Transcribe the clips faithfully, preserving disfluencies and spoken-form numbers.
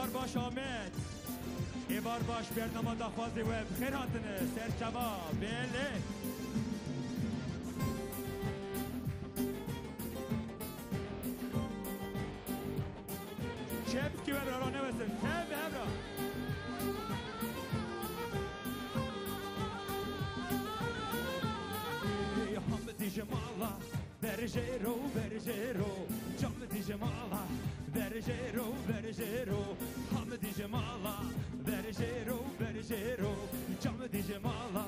Êvar baş Amed. Êvar baş, bernama daxwazê we bi xêr hatine. Serçava, belê. Çepkî we bi ra newesin. Tev hevra. Ey, Hamdî ji mala. Berjêro, berjêro, cam dij mala. Berjêro, berjêro, ham dij mala. Berjêro, berjêro, cam dij mala.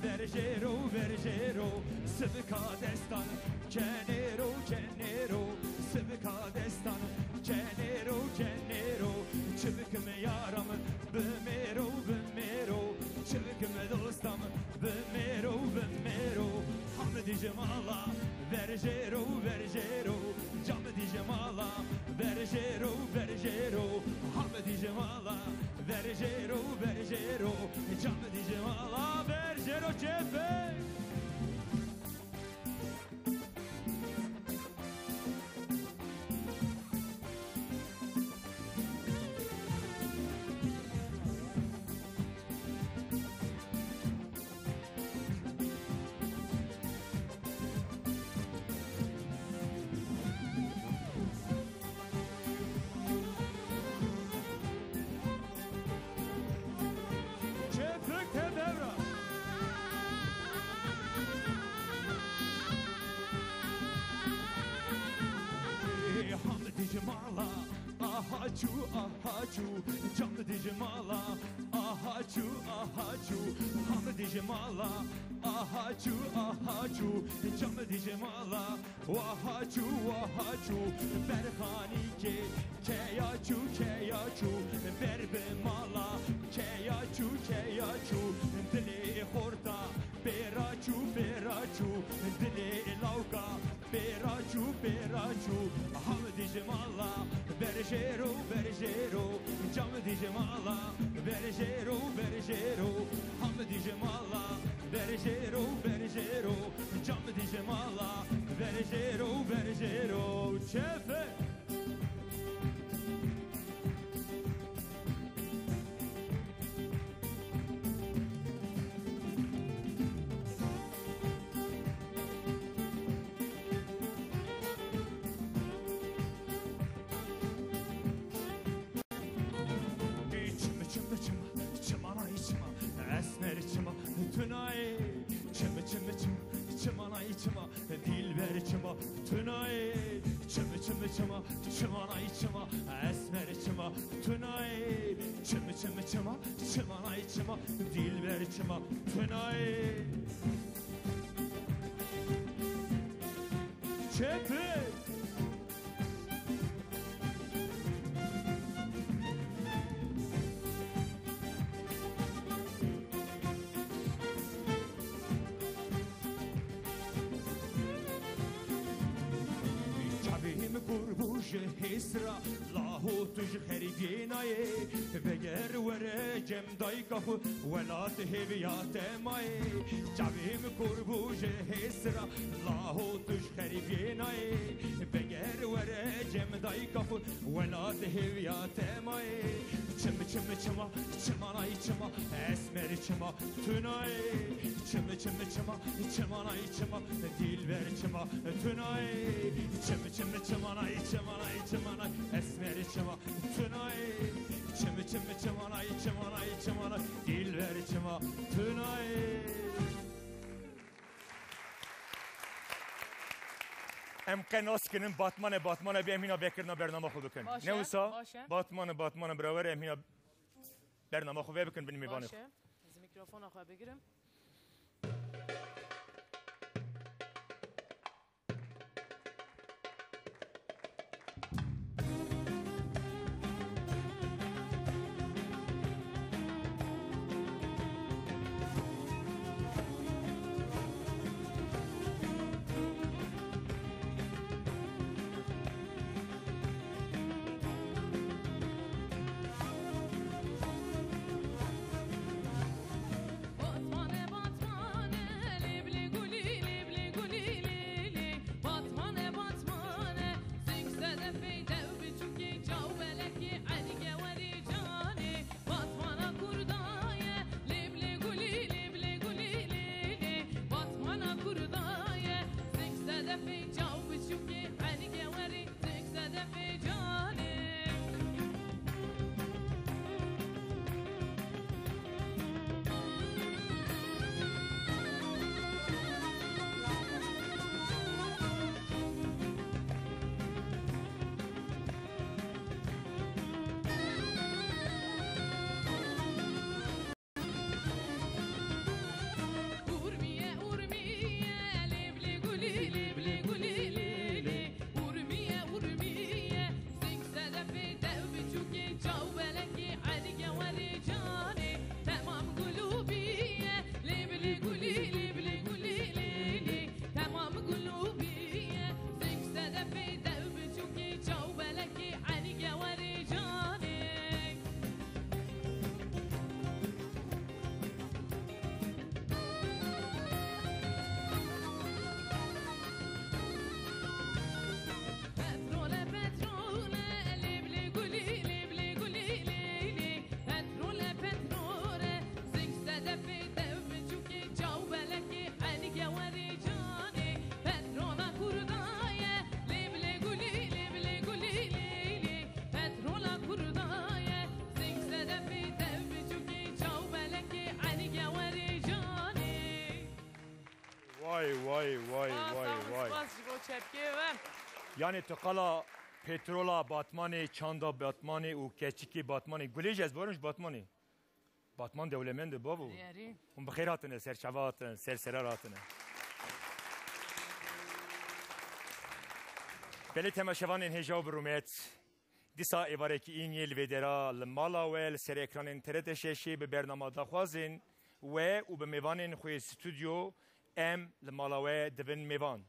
Berjêro, berjêro, sivika destan. Kenêro, kenêro, sivika destan. Kenêro, kenêro, çi bikim yaram, bimêro, bimêro. Çi bikim dostam, bimêro, bimêro. Hamdî ji mala, berjêro, berjêro. Camdî ji mala, berjêro, berjêro. Hamdî ji mala, berjêro, berjêro. Camdî ji mala, berjêro çêfê. Çefik tevdevra. Hamdi ji mala, aha çû, aha çû. Camdi ji mala, aha çû, aha çû. Hamdi ji mala, aha çû, aha çû. Camdi ji mala, waha çû, waha çû. Berxanîkê keya çû, keya çû. Ber bi mala keya çû, keya çû. Dilê xorta pêra çû, pêra çû. Dilê lawka pêra çû, pêra çû. Hamdi ji mala, berjêro, berjêro. Camdi ji mala, berjêro, berjêro. Hamdi ji mala, berjêro, berjêro. Camdi ji mala, berjêro, berjêro. Çefe. Çim, çim, çim, çimanay çima, esmer çima, tunay. Çim, çim, çim, çimanay çima, dilber çima, tunay. Çim, çim, çima, çimanay çima, esmer çima, tunay. Çim, çim, çima, çimanay çima, dilber çima, tunay. Çepik. Çavê min kor bû ji hêsra, laho tu ji xerîbiyê nayê. Veger were cem dayka xwe, welat hêviya te mayê. Çavê min kor bû ji hêsra, laho tu ji xerîbiyê nayê. Veger were cem dayka xwe, welat hêviya te mayê. Çim çim çima, çimanay çima, esmer çima, tunayê. Çim çim çima, çimanay çima, dilber çima, tunayê. Çim çim çimanay, çimanay, çimanay, esmer çima, tunayê. Çim çim çimanay, çimanay, çimanay, dilber çima, tunayê. Em qe nas kinin, Batmane, Batmane, bê em hîna vekirina bernama xwe bikin. Baş e, Ne wisa? baş e. Batmane, Batmane, bira were, em hîna bernama xwe vebikin bin mêvanê xwe. Baş e. Ez mikrofona xwe bigirim. Vay, vay, Spas, vay, spas, vay. Spas ji bo çepkê ve. Yani tu qala petrola Batmanê, çanda Batmanê û keçikê Batmanê. Gulê jî ez barim ji Batmanê. Batman dewlemend e bavo. Erê. Hûn bi xêr hatine, ser çava hatine, ser serar hatine. Belê temaşevanên hêja û bi rûmet. Dîsa êvarekî înî li vê dera li mala we, li ser ekranên T R T şeşê bi bernama daxwazên we û bi mêvanên xwe stûdyo em li mala we dibin mêvan.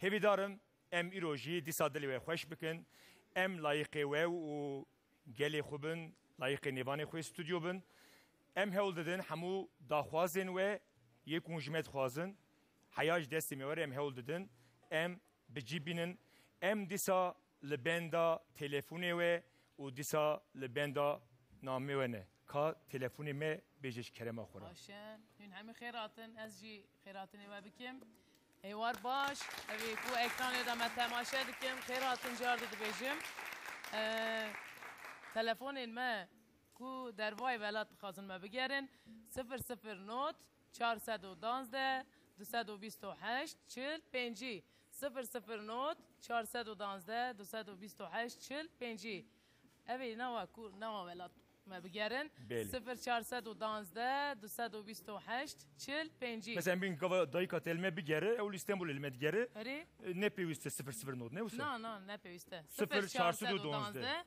Hêvîdar im em îro jî dîsa dilê we xweş bikin. Em layiqê we û gelê xwe bin, layiqê nêvanê xwe stûdyo bin. Em hewl didin hemû daxwazên we yê ku hûn ji me dixwazin, heya ji destê me were em hewl didin. Em bi cî bînin. Em dîsa li benda telefonê we û dîsa li benda namê we ne. Ka telefonê me bêje ji kerema xwe re. Baş e. Hûn hemî xêr hatin. Ez jî xêr hatinê we bikim. Êwar baş. Evê ku ekranê de me temaşe dikim. Xêr hatin car dibêjim. Ee, telefonên me ku dervayê welat dixwazin me bigerin. Sifir sifir not, çar sed û danzdeh, du sed û bîst û heşt, çil pêncî, sifir sifir not, çar sed û danzdeh, du sed û bîst û heşt, çil pêncî. Ev ê nava ku, nava welat me bigerin. Belê. Sifir çar sed û danzdeh, du sed û bîst û heşt, çil pêncî. Mesela, em bîn gava dayika te li me bigere, ew li Stenbolê li me digere. Erê. E, ne pêwîst e sifir sifir not, ne wisa? Na, na, ne pêwîst e. Sifir çar sed û danzdeh.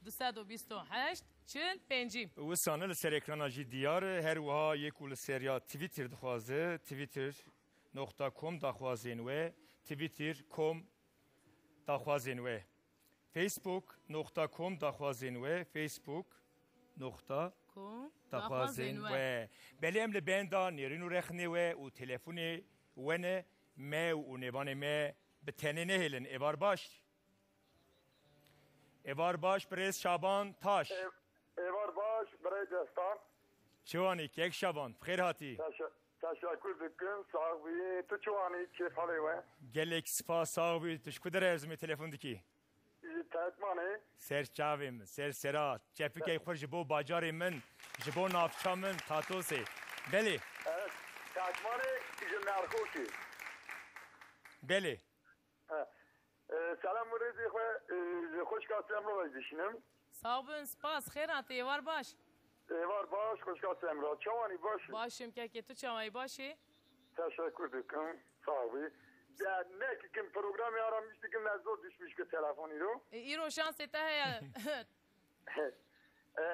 Du sed û bîst û heşt, çil pêncî. Wisa ne li ser ekrana jî diyar e. Her wiha yê ku li seriya Twitter dixwaze, twitter nokta com daxwazên we, twitter com daxwazên we. Facebook nokta com daxwazên we, facebook nokta com daxwazên we. Belê em li benda nêrîn û rexnê we û telefonê we ne, me û nêvanê me bi tenê nehêlin. Êvar baş. Êvar baş, birêz Şaban Taş. Ê-, êvar baş, birêz Destan. Çi wanî, kek Şaban, bi xêr hatî. Teşe-, teşekkür dikim, sax bî. Tu çi wanî, kêf halê we? Gelek spas, sax bî. Tu ji ku derê Erzimê telefon dikî? Ji Tetmanê. Ser çavê min, ser sera. Çepikê xwe ji bo bajarê min, ji bo navça min, Tatosê. Belê. Evet, Tetmanê ji Merxokê. Belê. He. E, selam û rêzê xwe, e, ji xwişka Semro ve dişînim. Sağ bin, spas. Xêr hatî, êvar baş. Êvar baş, xwişka Semra. Çawanî baş? Başim kekê, tu çawanî, baş î? Teşekkür dikim. Sağ ol. De ne kim programê aramış dikim, ne zor düşmüş ki telefon îro. E, îro şansê te heye. E,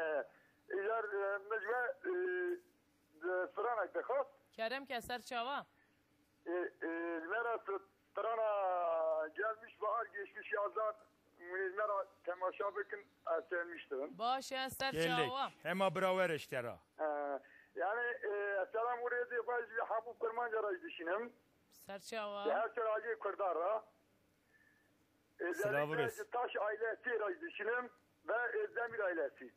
îcar, e, mecbe, e, de stranek de xas. Kerem ke ser çava. E, e, mera strana gelmiş bahar geçmiş yazlar. Münizmera temaşa bikin, ez sevmiştim. Baş e, ser çawa. Hema bira were ji te ra. E, yani, e, selam û rêzê xwe ji hemû Kurmanca ra dişînim. Ser çawa. Ji her ser aliyê Kurdan ra. Silav û rêz. Özellikle ji Taş ailesi ra dişînim ve Özdemir ailesi.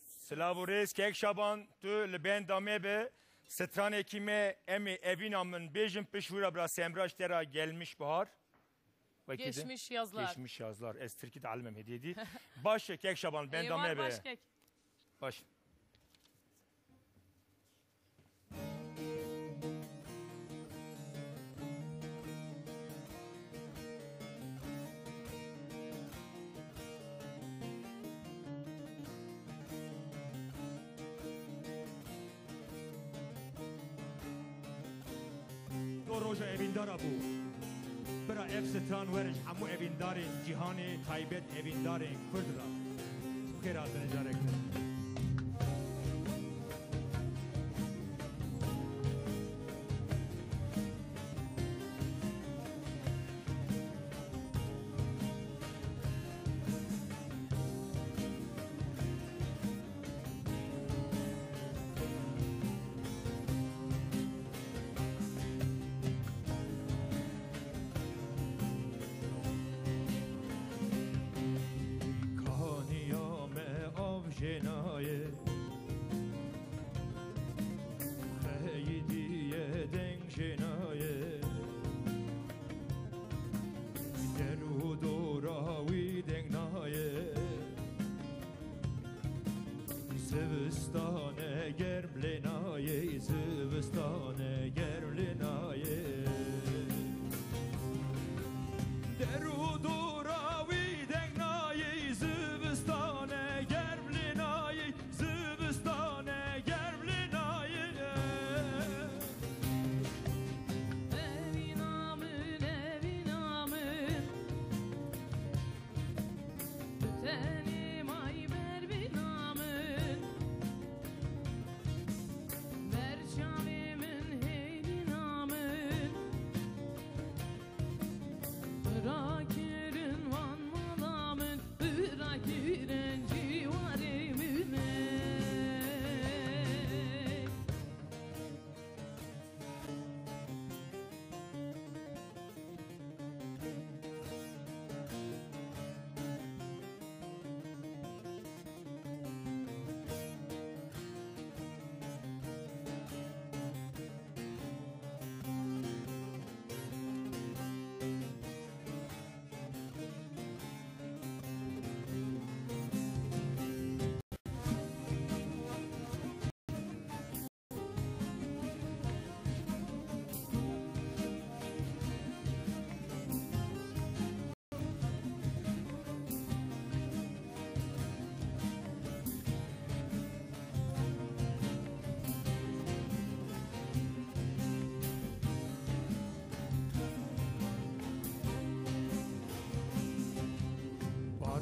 Silav û rêz, kek Şaban, tu li benda me be. Stranekî me, em ê evîna min bêjin, pişt wî re bira Semra ji te re gelmiş bihar. Wekî din. Geçmiş yazlar. Geçmiş yazlar. Ez tirkî dialimim hêdî hêdî. Baş e, kek Şaban, benda me be. Eyvallah, baş kek. Baş. Do roja evîndara bû. Bira ev stran werin ji hemû evîndarên cîhanê, taybet evîndarên Kurd re. Xêr hatine carek din. Kaniya me av jêna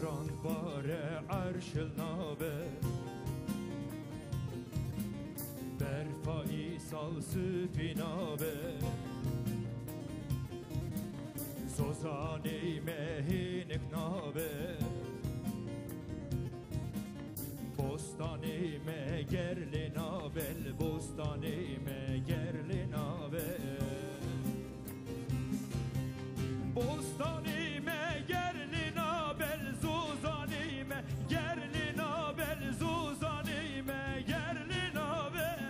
Rand bare erşil nabe, berfa îsal sipî nabe, zozanê me hênik nabe. Bostanê me ger lê nabel, bostanê me ger lê nabel. Bostanê me ger lê nabel, zozanê me ger lê nabel, zozanê me ger lê nabel.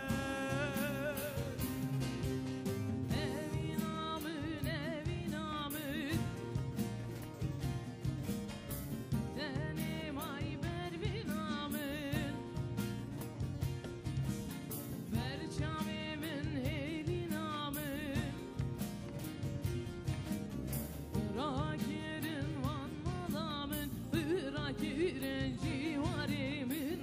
Evîna min, evîna min. Tenê may bervîna min, ber çavê min hêlîna min. Rakirin van mala min, rakirin cîwarê min.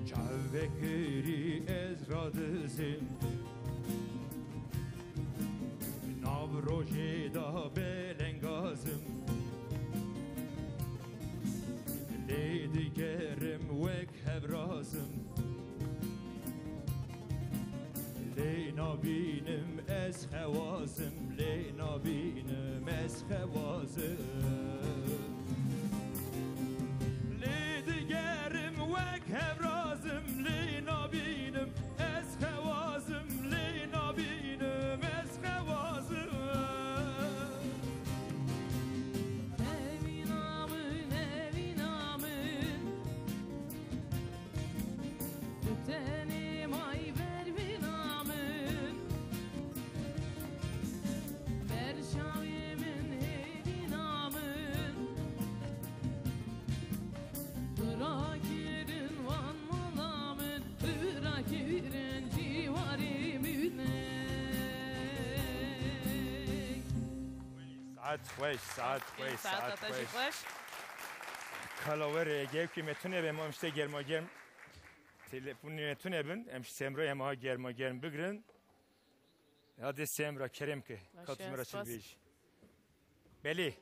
Çavekirî ez radizim, nav rojê da belengaz im, lê digerim wek hevraz im. Lê nabînim ez xewaz im, lê nabînim ez xewaz im. Lê digerim wek hevraz im, lê nabînim ez xewaz im, lê nabînim ez xewaz im. Evîna min, evîna min, tu tenê may bervîna min, ber çavê min hêlîna min. Rakirin van mala min, rakirin cîwarê min. Saet xweş, saet xweş, saet saet te jî xweş. Xweş. Kala were, eger ku me tune be, em işte germa germ. Telefonê me tune bin, em ji Semra em ha germa germ bigrin. Hadi Semra, kerem ke. Baş, katmira spas. Çil bêj. Belê.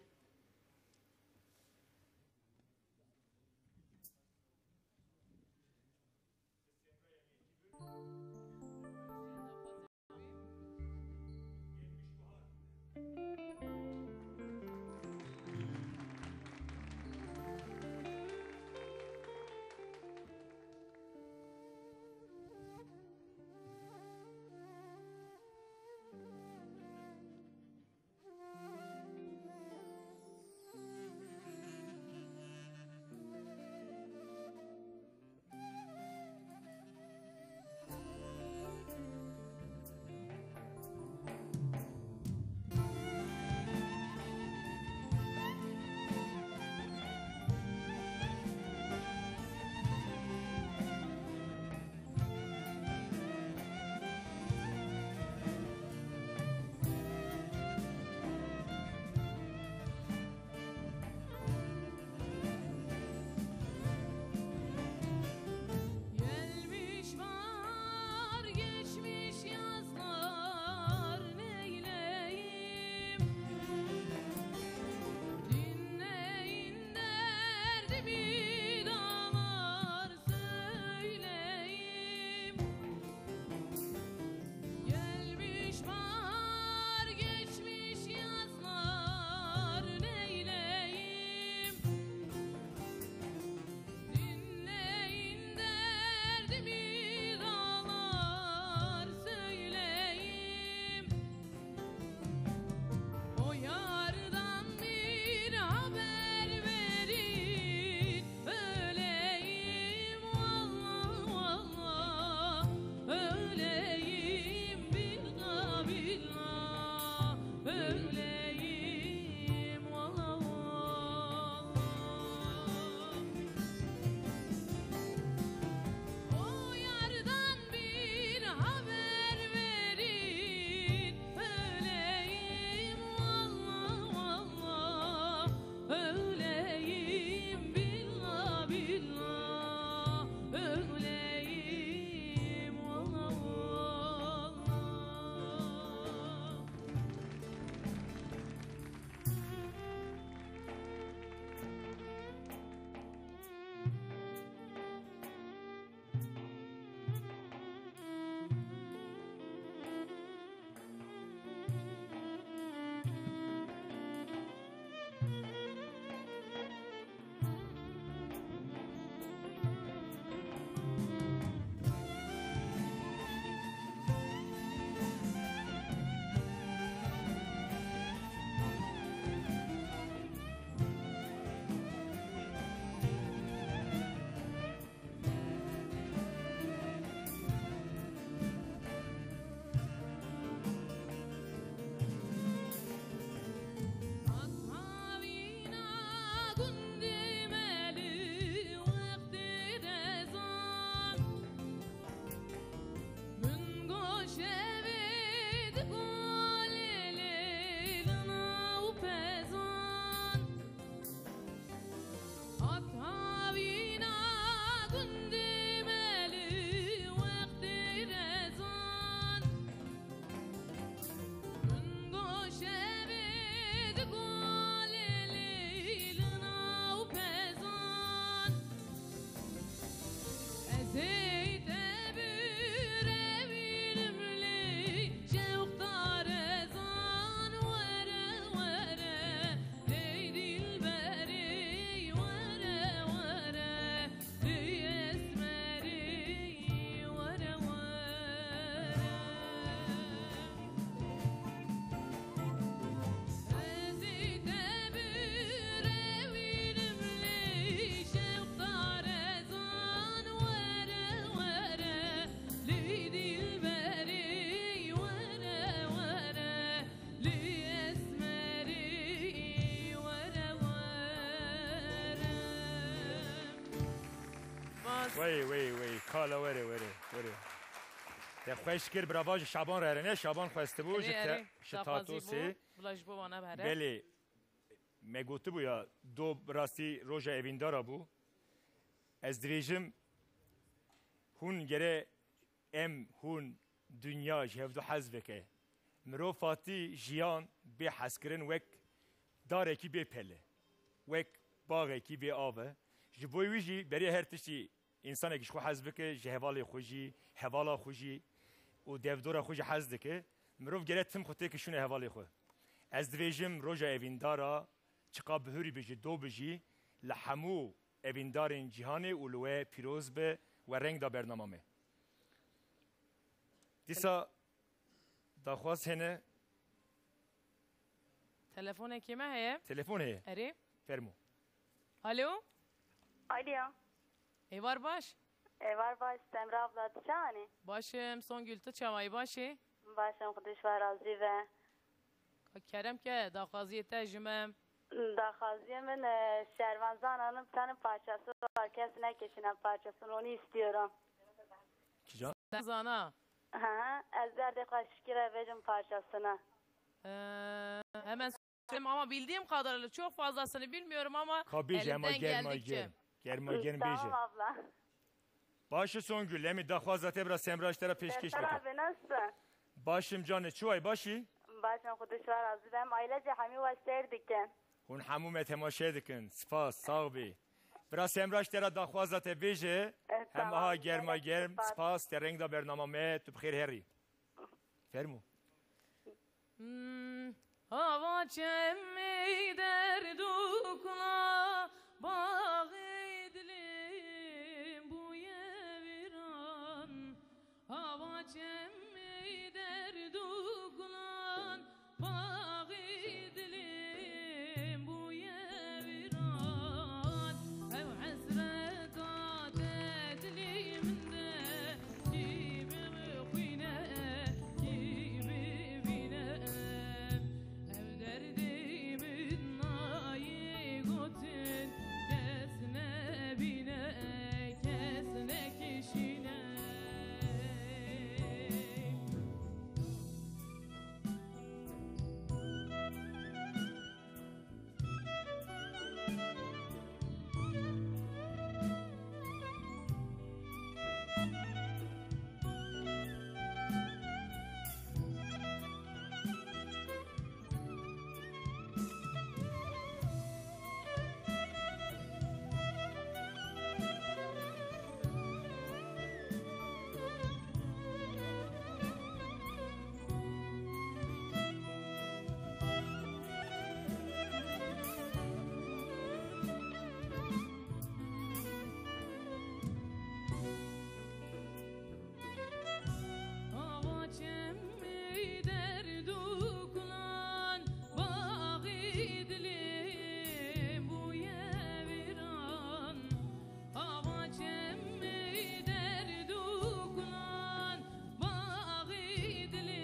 Wey, wey, wey. Kala were, were, were. Te xweş kir, brava ji Şaban re here. Ne Şaban xwestibû, ji Erê, te, erê. Ji Daxwazî Tatosê. Bû, bila ji bo wana bi here. Belê, me gotibû ya, do bi rastî roja evîndara bû. Ez dibêjim, hûn gere em, hûn, dinya ji hevdu hez bike. Mirov hatî jiyan bê hezkirin wek darekî bê pele, wek baxekî bê av e. Ji bo wî jî beriya her tiştî însanekî ji xwe hez bike, ji hevalê xwe jî, hevala xwe jî û devdora xwe jî hez dike. Mirov gere tim xwe têke şûne hevalê xwe. Ez dibêjim roja evîndara çiqa bihurî bijî, do bijî, li hemû evîndarên cîhanê û li we pîroz be, we reng da bernama me. Dîsa daxwaz hene. Telefonekê me heye. Telefon heye. Erê. Fermo. Alo. Alo. Êvar baş. Êvar baş, Semra abla, tu çawanî? Başim, Songül, tu çawayî, başî? Başim, Xwedê ji we razî be. Ka kerem ke, daxwaziyê te ji me. Daxwaziyê min, e, Şervan Zana'nın bir tane parçası var. Kes ne kişinin parçasını, onu istiyorum. Kîjan? Zana. Hı hı. Ez derdê xwe şikire vejim parçasını. Ee, hemen söyleyeyim ama bildiğim kadarıyla çok fazlasını bilmiyorum ama Ka bêje, hema elimden germa geldikçe. germ. Germa germ bêje. Tamam abla. Baş e Songül, em ê daxwaza te bira Semra ji te re pêşkêş bikin. Abi, nasılsın? Başim canê, çi wayî, başî? Başim, Xwedê ji we razî be. Em ailece hemî we seyr dikin. Hûn hemû me temaşe dikin. Spas, sax bî. Bira Semra ji te re daxwaza te bêje. Eh, Hem tamam. aha germa germ, Spas. spas, te reng da bernama me, tu bi xêr herî. Fermo. Hmm, hava çemê derdûkla, baxê dilê bûye viran. Hava çemê derdûkla, baxê dilê bûye viran. Ew hesreta te dilê min de Kî bixwîne, kî bibîne, ev derdê min nayê gotin, kes nebîne, kes nekişîne. Baxê dilê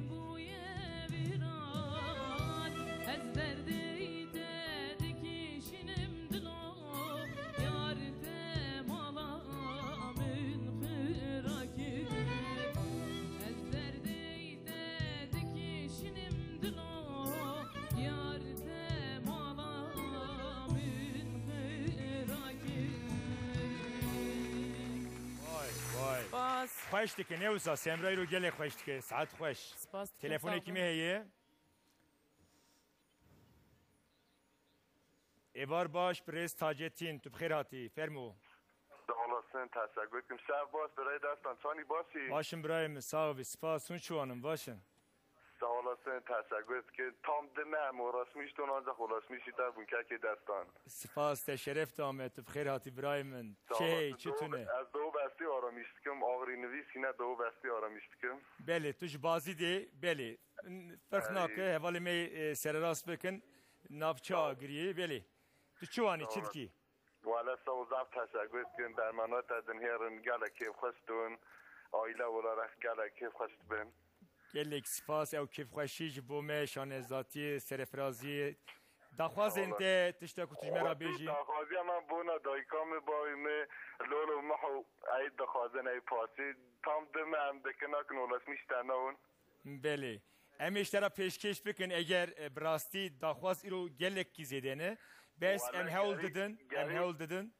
bûye viran, ez derdê te dikişînim dilo, yar te mala min xira kir. Ez derdê te dikişînim dilo, yar te mala min xira kir. Vay, vay. Spas. Xweş dike, ne wisa Semra îro gelek xweş dike. Saet xweş. Spas dikim, Telefonekî sağ me olun. heye. Êvar baş, birêz Taceddîn, tu bi xêr hatî. Fermo. Sağ olasın, teşekkür ederim. Şev baş, birayê Destan, çanî başî? Başim birayê min, sağ bî. Spas, hûn çi wan in, baş in? Sağ olasın, teşekkür ederim. Tam dime em uğraşmıştın, ancak ulaşmıştı bûn kekê Destan. Spas, te şeref da me, tu bi xêr hatî birayê min. Sağ Çi hey, olasın. çi Doğu, tune? Ez Doğu Bestî aramış dikim, Ağrî nivîsîne Doğu Bestî aramış dikim. Belê, tu ji Bazîdê, belê. Ferq Erê. nake, hevalê me, e, sererast bikin, navça Sağ ol. giriyê, belê. Tu çi wanî, Sağ çi ol. dikî? Wele sağ ol, zaf teşekkür dikim. Bermana te dinhêrin, gelek kêfxweş dibin. Aile olarak gelek kêfxweş dibin. Gelek spas, ew kêfxweşî ji bo me, şanezatiyê, serefraziyê, Daxwazên te tiştek ku tu ji me re bêjî? Daxwaziya me bona dayika me, bavê me, Lolo Miho, ey dixwazin ey pasê. Tam dime em dikin nakin, olasmî ji te newin. Belê. Em ê ji te re pêşkêş bikin, eger, e, bi rastî daxwaz îro gelekî zêde ne. Bes em hewl didin, em hewl didin.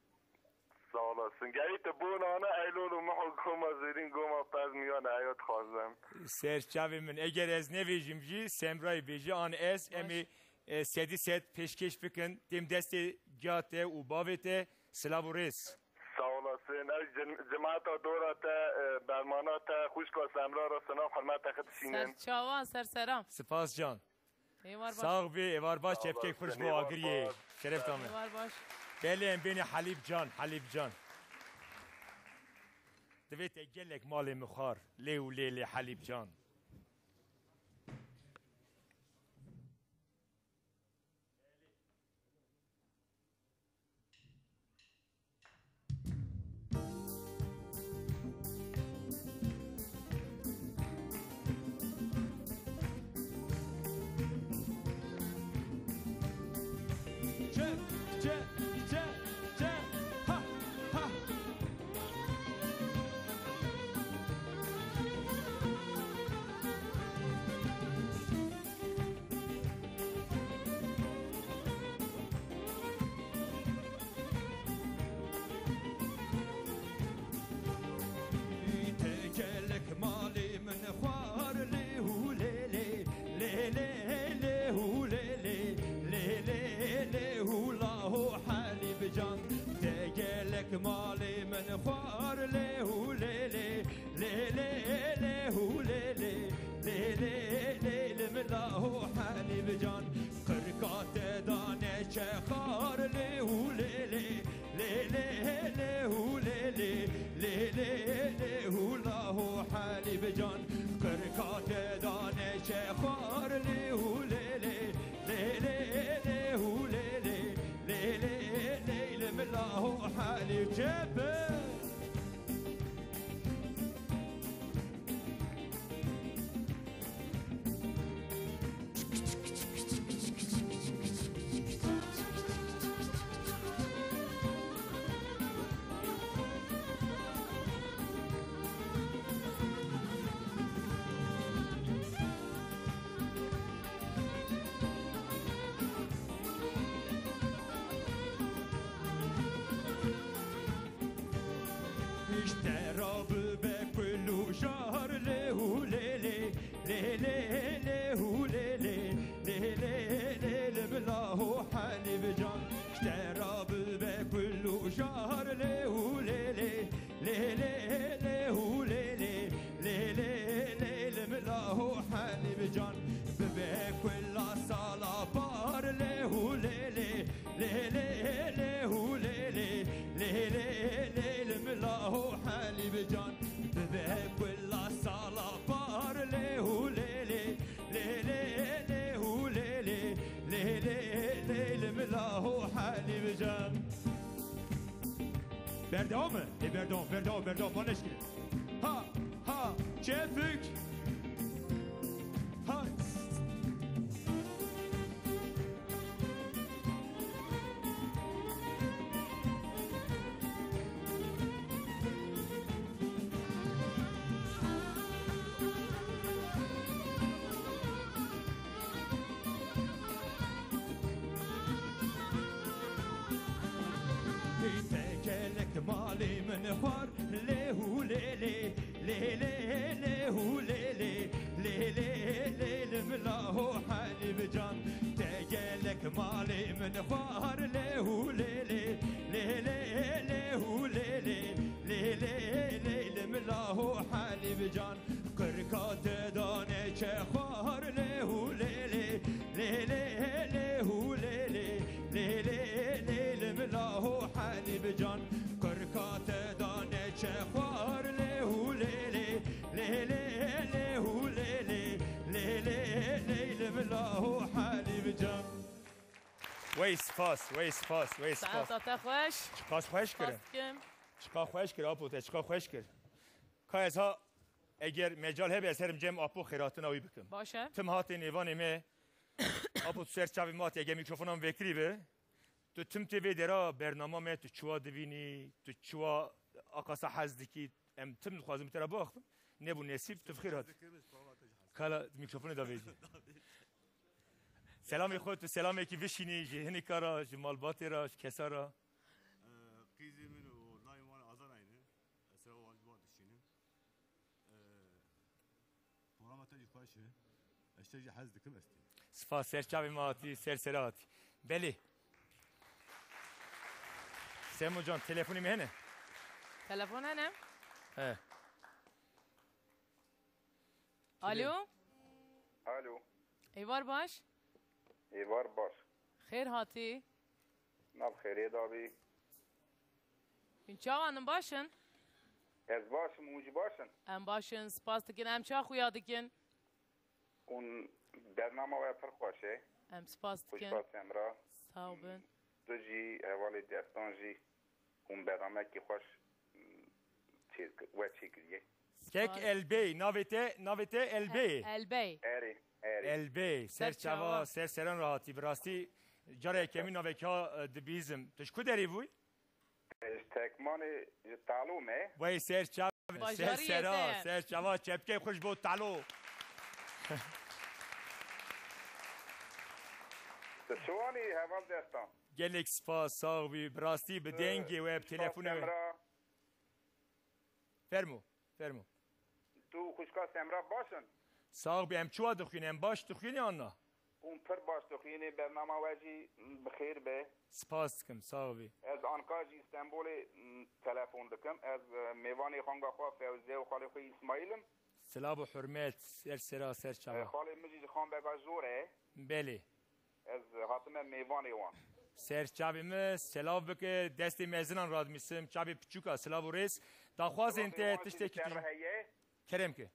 Sağ olasın. Gerî te bona ne, ey Lolo Miho goma zêrîn, goma pez miyan eyo dixwazim. Ser çavê min. Eger ez nevêjim jî, Semrayê bêje an ez, em ê, e, sedî sed pêşkêş bikin. Têm destê ca te û bavê te. Silav û rêz. Sağ olasın. Ez cem-, cemaeta dora te, e, bermana te, xwişka Semra re silav, hurmeta xwe dişînin. Ser çavan, ser seram. Spas can. Êvar baş. Sax bî, êvar baş, çepkek pir ji bo agiriyê. Şeref tame. Êvar baş. Belê em bêne Halîb Can, Halîb Can. Divê te gelek malê min xwar, lê û lê lê Halîb Can. Çe, çe, çe, çe, ha, ha. Te gelek malê min xwar lê hû lê lê, lê lê lê hû lê lê, lê lê lê hû la ho Helîb can. Te gelek malê min xwar lê hû lê lê, lê lê lê hû lê lê, lê lê lê li min la ho Helîb can. Qirka te dane çexar lê hû lê lê, lê lê lê hû lê lê, lê lê lê hû la ho Helîb can. Qirka te dane çexar lê hû lê lê, lê lê lê hû lê lê, lê lê lê li min la ho Helîb çepe. Ji te re bibe kul û jar lê hû lê lê, lê lê lê hû lê lê, lê lê lê li bila ho Helîb can. Ji te re bibe kul û jar lê hû lê lê, lê lê lê hû lê lê, lê lê lê li bila ho Helîb can. Bibe kula sala par lê hû lê lê, lê lê lê hû lê lê, lê lê lê li mila ho Helîb can. Bibe kula sala par lê hû lê lê, lê lê lê hû lê lê, lê lê lê li mila ho Helîb can. Berdewam e? Ê berdewam, berdewam, berdewam. Maneşkir. Ha, ha, çefik. Ha. Te gelek malê min xwar, lê hû lê lê, lê lê lê hû lê lê, lê lê lê li mila ho Helîb can. Te gelek malê min xwar, lê hû lê lê, lê lê lê hû lê lê, lê lê lê li mila ho Helîb can. Qirka te dane çexwar lê hû lê lê, lê lê lê hû lê lê, lê lê lê li mila ho Helîb can. Qirka te dane çexwar lê hû lê lê, lê lê lê hû lê lê, lê lê lê li mila ho Helîb can. Wey spas, wey spas, wey spas. Saeta te xweş. Çiqas xweş kir. Spas dikim. Çiqas xweş kir, apo te çiqas xweş kir. Ka ez ha, eger mecal hebe, ez herim cem apo xêratina wî bikim. Baş e. Tim hatê nêvanê me, Apo, tu ser çavê me hatî, eger mîkrofonan vekirî be, tu tim tê vê dera bernama me, tu çiwa divînî, tu çiwa aqasa hez dikî, em tim dixwazin bi te re biaxivin. Nebû nesîb, tu bi xêr hat. Kala mîkrofonê da vêjî. Selamê xwe, tu selamekî vişînî ji hinika re, ji malbatê re, ji kesa re. Ee, qîzê min û nayê wan azarayne. Ez ser wan ji wan dişînim. Ee, Programa te jî xweş e. Ez te jî hez dikim, ez tê. Spas, ser çavê me hatî, ser sera hatî. Belê. Semo can, telefonê me hene? Telefon hene? He. Alo? Alo. Êvar baş? Êvar baş. Xêr hatî. Nav xêrê dabî. Hûn çawan in, baş in? Ez baş im, hûn jî baş in? Em baş in, spas dikin. Em ça xuya dikin? Hûn bernama we pir xweş e. Em spas dikin. Xwişka Semra. Sağ bin. Tu jî, hevalê Destan jî hûn bernamekî xweş, mm, çê-, we çêkiriye. Kek Elbey, navê te, navê te Elbey. E-, Elbey. Erê, erê. Elbey, ser çava, ser seran rahatî. Bi rastî cara yekemîn navekî ha, e, dibîzim. Tu ji ku derê bûyî? Ji Tekmanê, ji Talo me. Wey ser çav, ser sera, ser çava, çepkey xwe ji bo Talo. Tu çiwanî heval Destan? Gelek spas, sax bî. Bi rastî bi dengê we, bi telefonê we. Fermo, fermo. Tu xwişka Semra baş in? Sax bî, em çiwa dixwînin? Em baş dixwînin an na? Hûn pir baş dixwînin, bernama we jî bi xêr be. Spas dikim, sax bî. Ez anka jî Stenbolê, m, telefon dikim. Ez, e, mêvanê xanga xwe Fewziye û xalê xwe Îsmaîl im. Silav û hurmet, ser sera, ser çava. E, xalê min jî ji Xanbega Jor e. Belê. Ez hatime mêvanê wan. Ser çavê min, selav bike, destê mezinan radimîsim, çavê piçûka, silav û rêz. Daxwazên te tiştekî tu heye? Kerem ke.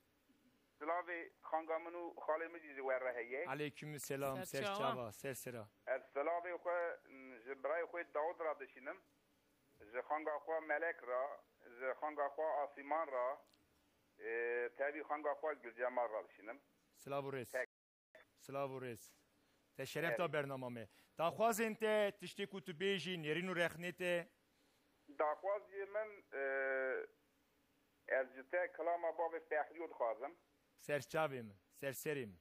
Silavê xanga min û xalê min jî ji we re heye. Aleyküm selam, ser çava, ser sera. Ez silavê xwe, m, ji birayê xwe Dawud re dişînim. Ji xanga xwe Melek re, ji xanga xwe Asîman re, e, tevî xanga xwe Gulcemal re dişînim. Silav û rêz. Silav û rêz. Te şeref da bernama me. Daxwazên te, tiştê ku tu bêjî, nêrîn û rexnê te. Daxwazê min, e, ez ji te kilama bavê Fexrîyo dixwazim. Ser çavê min, ser serê min.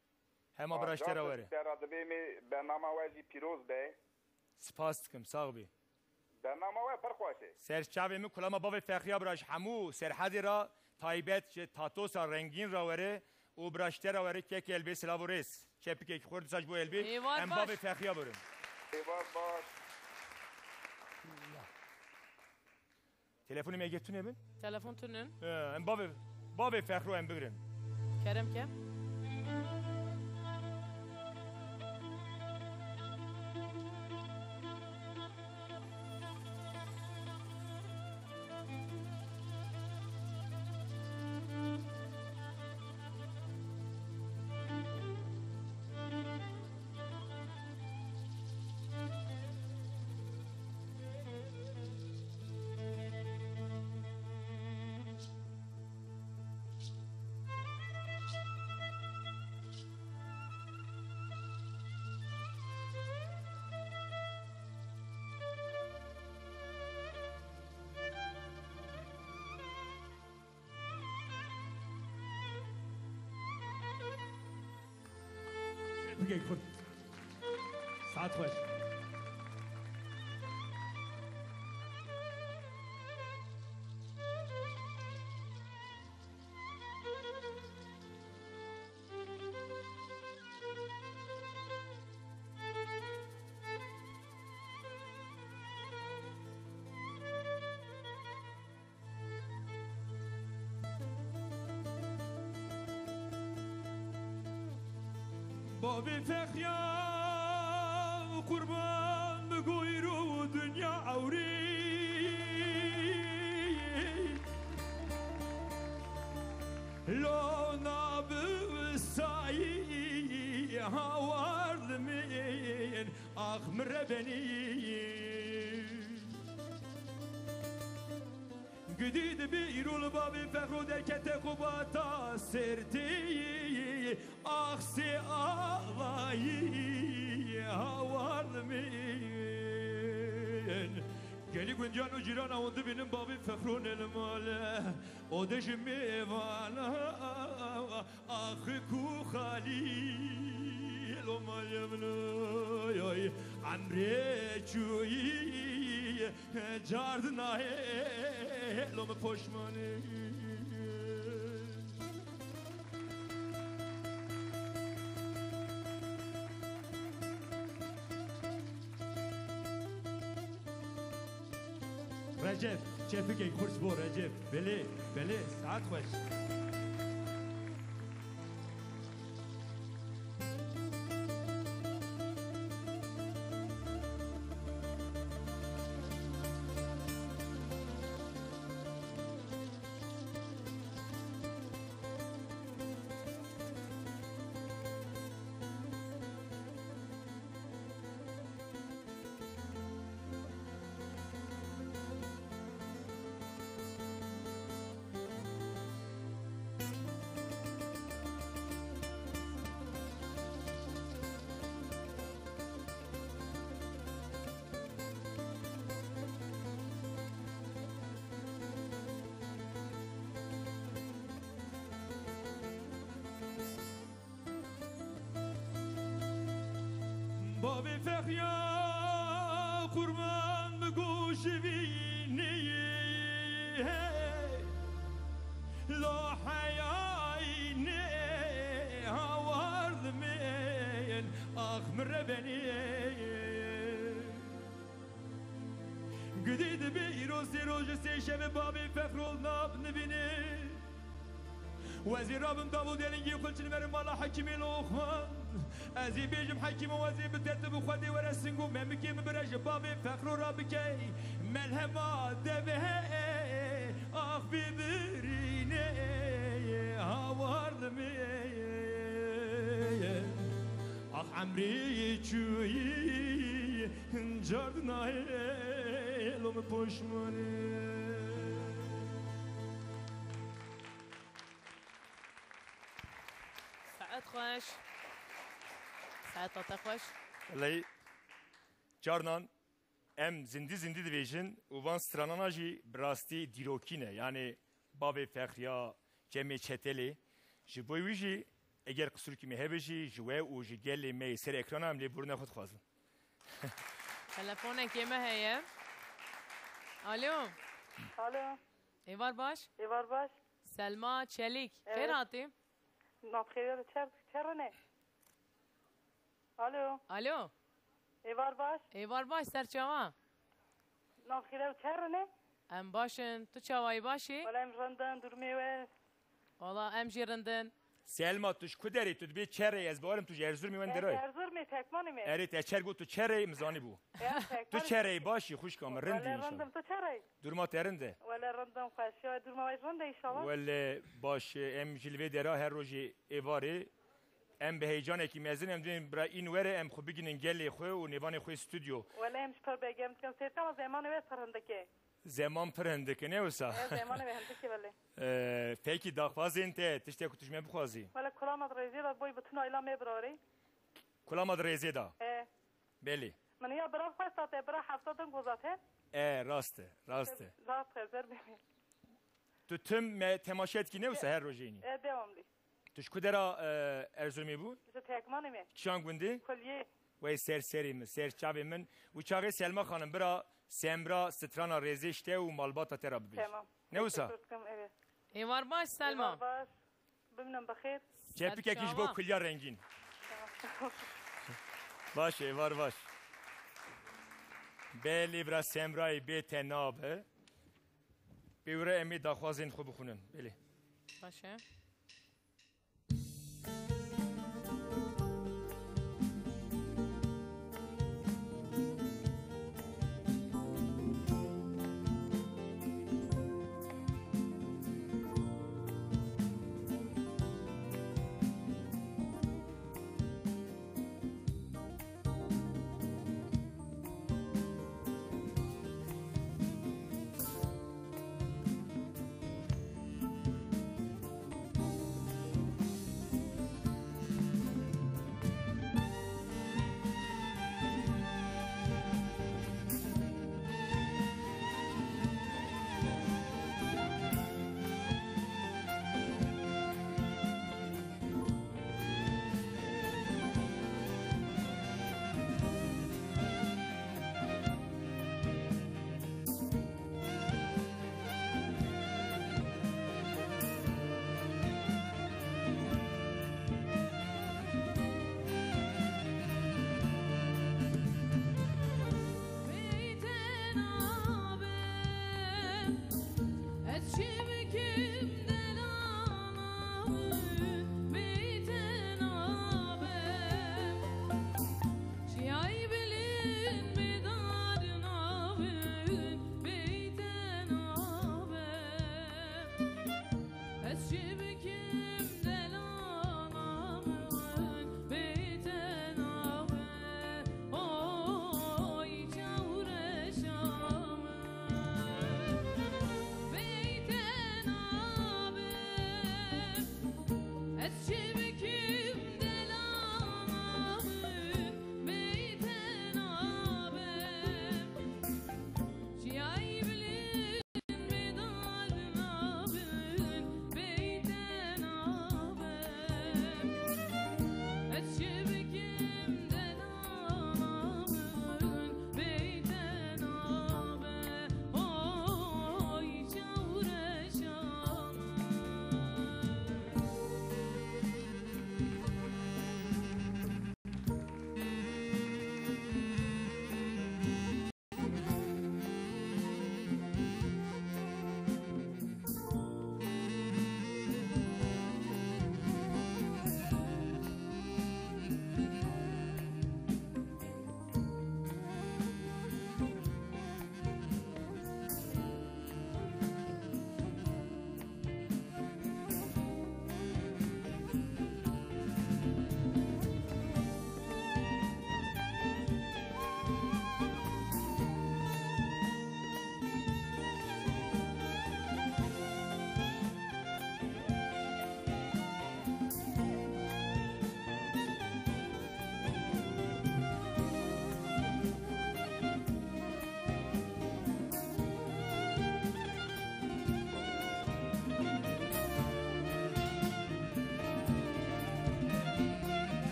Hema bira ji te re were. Te re dibê me, bernama we jî pîroz be. Spas dikim, sax bî. Bernama we pir xweş e. Ser çavê min kulama bavê Fexriya bira ji hemû Serhedê re taybet ji Tatosa Rengîn re were û bira ji te re were kek Elbê silav û rêz. Çepikek xurt saç bo Elbê. Êvar baş. Em bavê Fexriya birin. Êvar baş. Telefonê me yê tune bin? Telefon tunin. He, em bavê, bavê Fexro em bigrin. Kerem ke. Bigey xurt. Saet xweş. Bavê Fexriya qurban bi goyro dinya ewrî. Lo nabi sayî hawar dimin. Ax min rebenî. Gidî di bîr û li bavê Fexro derkete xwe bata sertî. Ax sê alayî. Hawar min. Gelî guncan û cîrana hûn dibînin bavê Fexrûnê li mal e. O de ji mêvana axik û xalî lo malê min oy. Emrê çûyî card nahê lo min poşmanê. Recep, çepikek xurt bo Recep. Belê, belê, saet xweş. Bavê Fexriya qurban bi goşê vînê. Hey! La heyayî nê hawar dimên, ax min rebenê. Gidî dibê îro sê roj û sê şevê bavê Fexrol nav nibînê. Wezî rabim dav û delingî xwe çin verim mala Hekîmê Loxman. Ez ê bêjim Hekîmo wezî bi te tu bi Xwedê were sing û memikê min bire ji bavê Fexro ra bikey. Melhema devê ax bibirînê hawar dimê. Ax emrê çûyî card nahê lo min poşmanê. Saet xweş. Saeta te xweş. Wellahî, carnan em zindî zindî dibêjin û van stranana jî bi rastî dîrokî ne. Yanî bavê Fexriya, Cemê Çetelê. Ji bo wî jî eger qisûrkî me hebe jî ji we û ji gelê me yê ser ekrana em lêborîna xwe dixwazin. Telefonekê me heye. Alo. Alo. Êvar baş. Êvar baş. Selma Çelîk. Evet. Xêr hatî. Navxêr, çer, çer ne? Alo. Alo. Êvar baş. Êvar baş, ser çawa? Navxêr, çer ne? Em baş in. Tu çawayî, baş î? Wala em rind in, durumê we? Wala em jî rind in. Selma, tu ji ku derê? Tu dibê çerê, ez bawerim tu ji Erzurumê wen derayê. Erzurumê, Tekmanê me. Erê, te çer got tu çerê, min zanîbû. Ya, Tekmanê. Tu çerê, baş î, xwişka min, rind î înşallah. Wala rind im, tu çerê? Durma te rind e? Wala rind im, xweş ya, durma we rind e înşallah. Wele baş e, em ji li vê dera her rojê êvarê, em bi heyecanekî mezin, em dibên bira în were, em xwe bigihînin gelê xwe û nêvanê xwe stûdyo. Wala em ji pir begem dikin, sêrkama zemanê we pir hindik e. Zeman pir hindik e, ne wisa? E, zemanê we hindik e, belê. E, pekî daxwazên te, tiştek ku tu ji me bixwazî? Wele kulama di rêzê de boy bütün aila me birarê. Kulama di rêzê de? E. Belê. Min ya bira xwesta te, bira hefta din goza te. E, rast e, rast e. Rast e, zer bê. Tu tim me temaşe dikî ne wisa her rojê înî? E, devamlı. Tu ji ku dera, e, Erzurumê bû? Ji Tekmanê me. Kîjan gundê? Kuliyê. Wey ser serê min, ser çavê min. Û çaxê Selma xanim bira Semra strana rêzê ji te û malbata te re bibêje. Tamam. Ne wisa? Teşekkür ederim, evet. Êvar baş Selma. Êvar baş. Bimînin bi xêr. Çepikekî ji bo kuliya rengîn. Tamam. Baş e, êvar baş. Belê bira Semrayê bê te nabe. Pê wira em ê daxwazên xwe bixwînin. Belê. Baş e.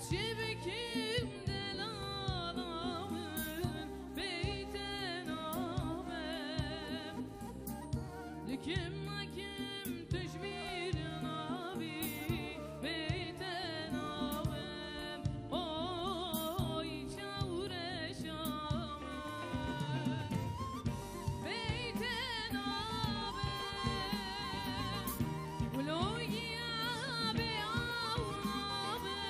Çi bikim delala min beyte nabe. Dikim nakim tu ji bîr nabî beyte nabe. Oy çawreşa min beyte nabe. Wilo giya bê aw nabe,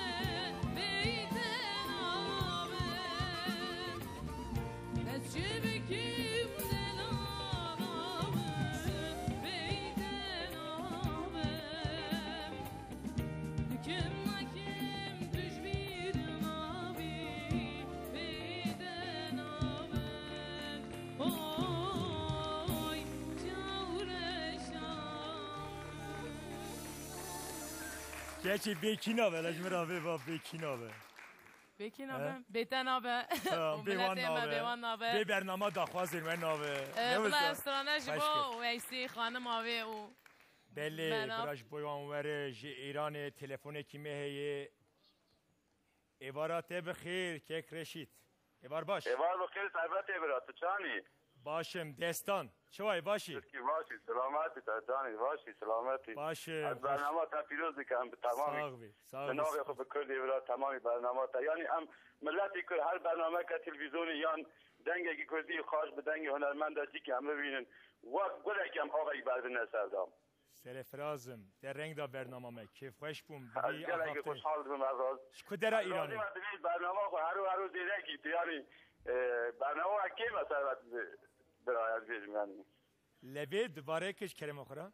beyte nabe. Ez çi bikim delala min, beyte nabe. Dikim nakim tu ji bîr nabî, beyte nabe. Oy çawreşa. Keçê bê kî nabe, le ji min re vê va bê kî nabe. Bê kî nabe? He? Bê te nabe. Tamam, û bê wan miletê me nabe. Bê wan nabe. Bê bernama daxwazên we nabe. Ee, ne bila wisa? Strane ji bo Weysî xanima wê û Belê, bira ji bo wan were ji Îranê telefonekî me heye. Êvara te bi xêr, kek Reşîd. Êvar baş. Êvar bi xêr, servetê bira, tu çanî? Baş im, Destan. Çi wayî, baş î? Tirkî baş î, selamet î, te canî baş î, selamet î. Baş im, Ez bernama te pîroz dikim bi temamî. Sax bî, sax bî. Bi navê xwe bi Kurdî bira temamî bernama te. Yanî em miletî Kurd her bernameke televîzyonî yan dengekî Kurdî xaş bi dengê hunermenda cîkî em bibînin. Wek gulekî em avekî berdine ser de. Serefraz im. Te reng da bernama me. Kêfxweş bûm. Ez gelekî xweşhal dibim ez az. Ji ku dera Îranê? Lazim e divê bernama xwe hero hero zêde kî. Tu yanî, e, bernama we kêm e servet bira ez bêjim yanî. Levê dubare kir ji kerema xwe re.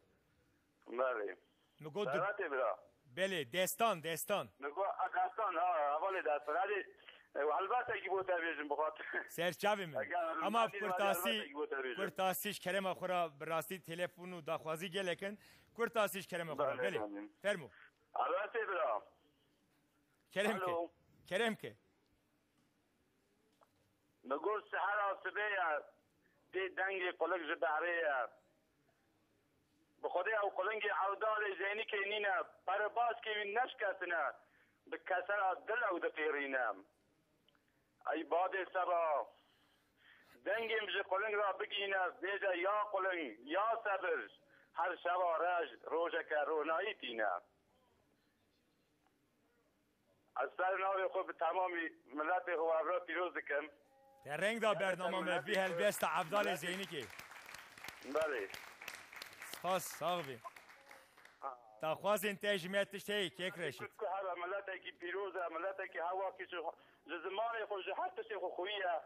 Belê. Mi got du- Servetê bira. Belê, Destan, Destan. Mi got, a, Destan, ha, hevalê Destan. Hadi, e, helbetekî bo te bêjim, bi xatir. Ser çavê min. Eger Ama helbetî kurtasî, helbetekî bo te bêjim. Kurtasî ji kerema xwe re bi rastî telefon û daxwazî gelek in. Kurtasî ji kerema xwe re. Belê, Belê. Belê. Fermo. Helbetê bira. Kerem ke. Alo. Kerem ke. Mi got sihera sibê ye, tê dengê quling ji behrê ye. Bi Xwedê ew qulingê Evdalê Zeynikê nîne, perê baskê wî neşkestine, bi kesera dil ew diqîrîne. Ey badê seba, dengê min ji quling re bigihîne, bêje ya quling, ya sebir, her şeva rej, rojeke ronahî tîne. Ez ser navê xwe bi temamî miletê xwe evra pîroz dikim. Te reng da bernama me, vî helbesta Evdalê Zeynikê. Belê. Spas, sax bî. Daxwazên te ji me tişt heye, kek Reşîd? Kurd ku hebe miletekî pîroz e, miletekî hewa kî ji, ji zimanê xwe, ji her tiştê xwe xwî ye.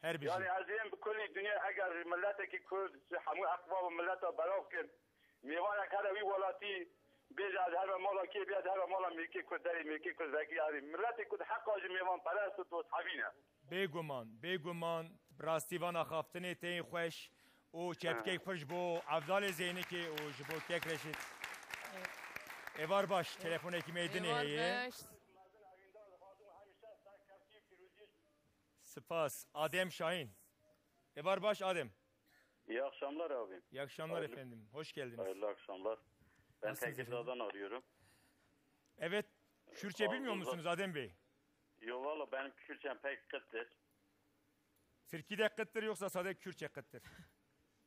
Her bijî. Yanî ez ên bi kulî dinya eger miletekî Kurd ji hemû eqval û mileta belav kin, mêvanek here wî welatî bêje ez herme mala kê bê, ez herme mala mêkê Kurd, derê mêkê Kurd vekî, yanî miletê Kurd heqa ji mêvanperest û dosthevî ne. Bêguman, bêguman, bi rastî van axaftinê teyên xweş û çepkeyek xweş ji bo Evdalê Zeynikê û ji bo kek Reşîd. Êvar baş, telefonekî me dinê heye. Êvar baş. Spas. Adem Şahin. Êvar baş Adem. İyi akşamlar abi. İyi akşamlar Hayırlı, efendim. Hoş geldiniz. Hayırlı akşamlar. Ben Nasılsınız efendim? Tekirdağ'dan arıyorum. Evet. Kürtçe bilmiyor musunuz Adem Bey? Yok valla benim Kürtçem pek kıttır. Tirkî de kıttır yoksa sade Kürtçe kıttır?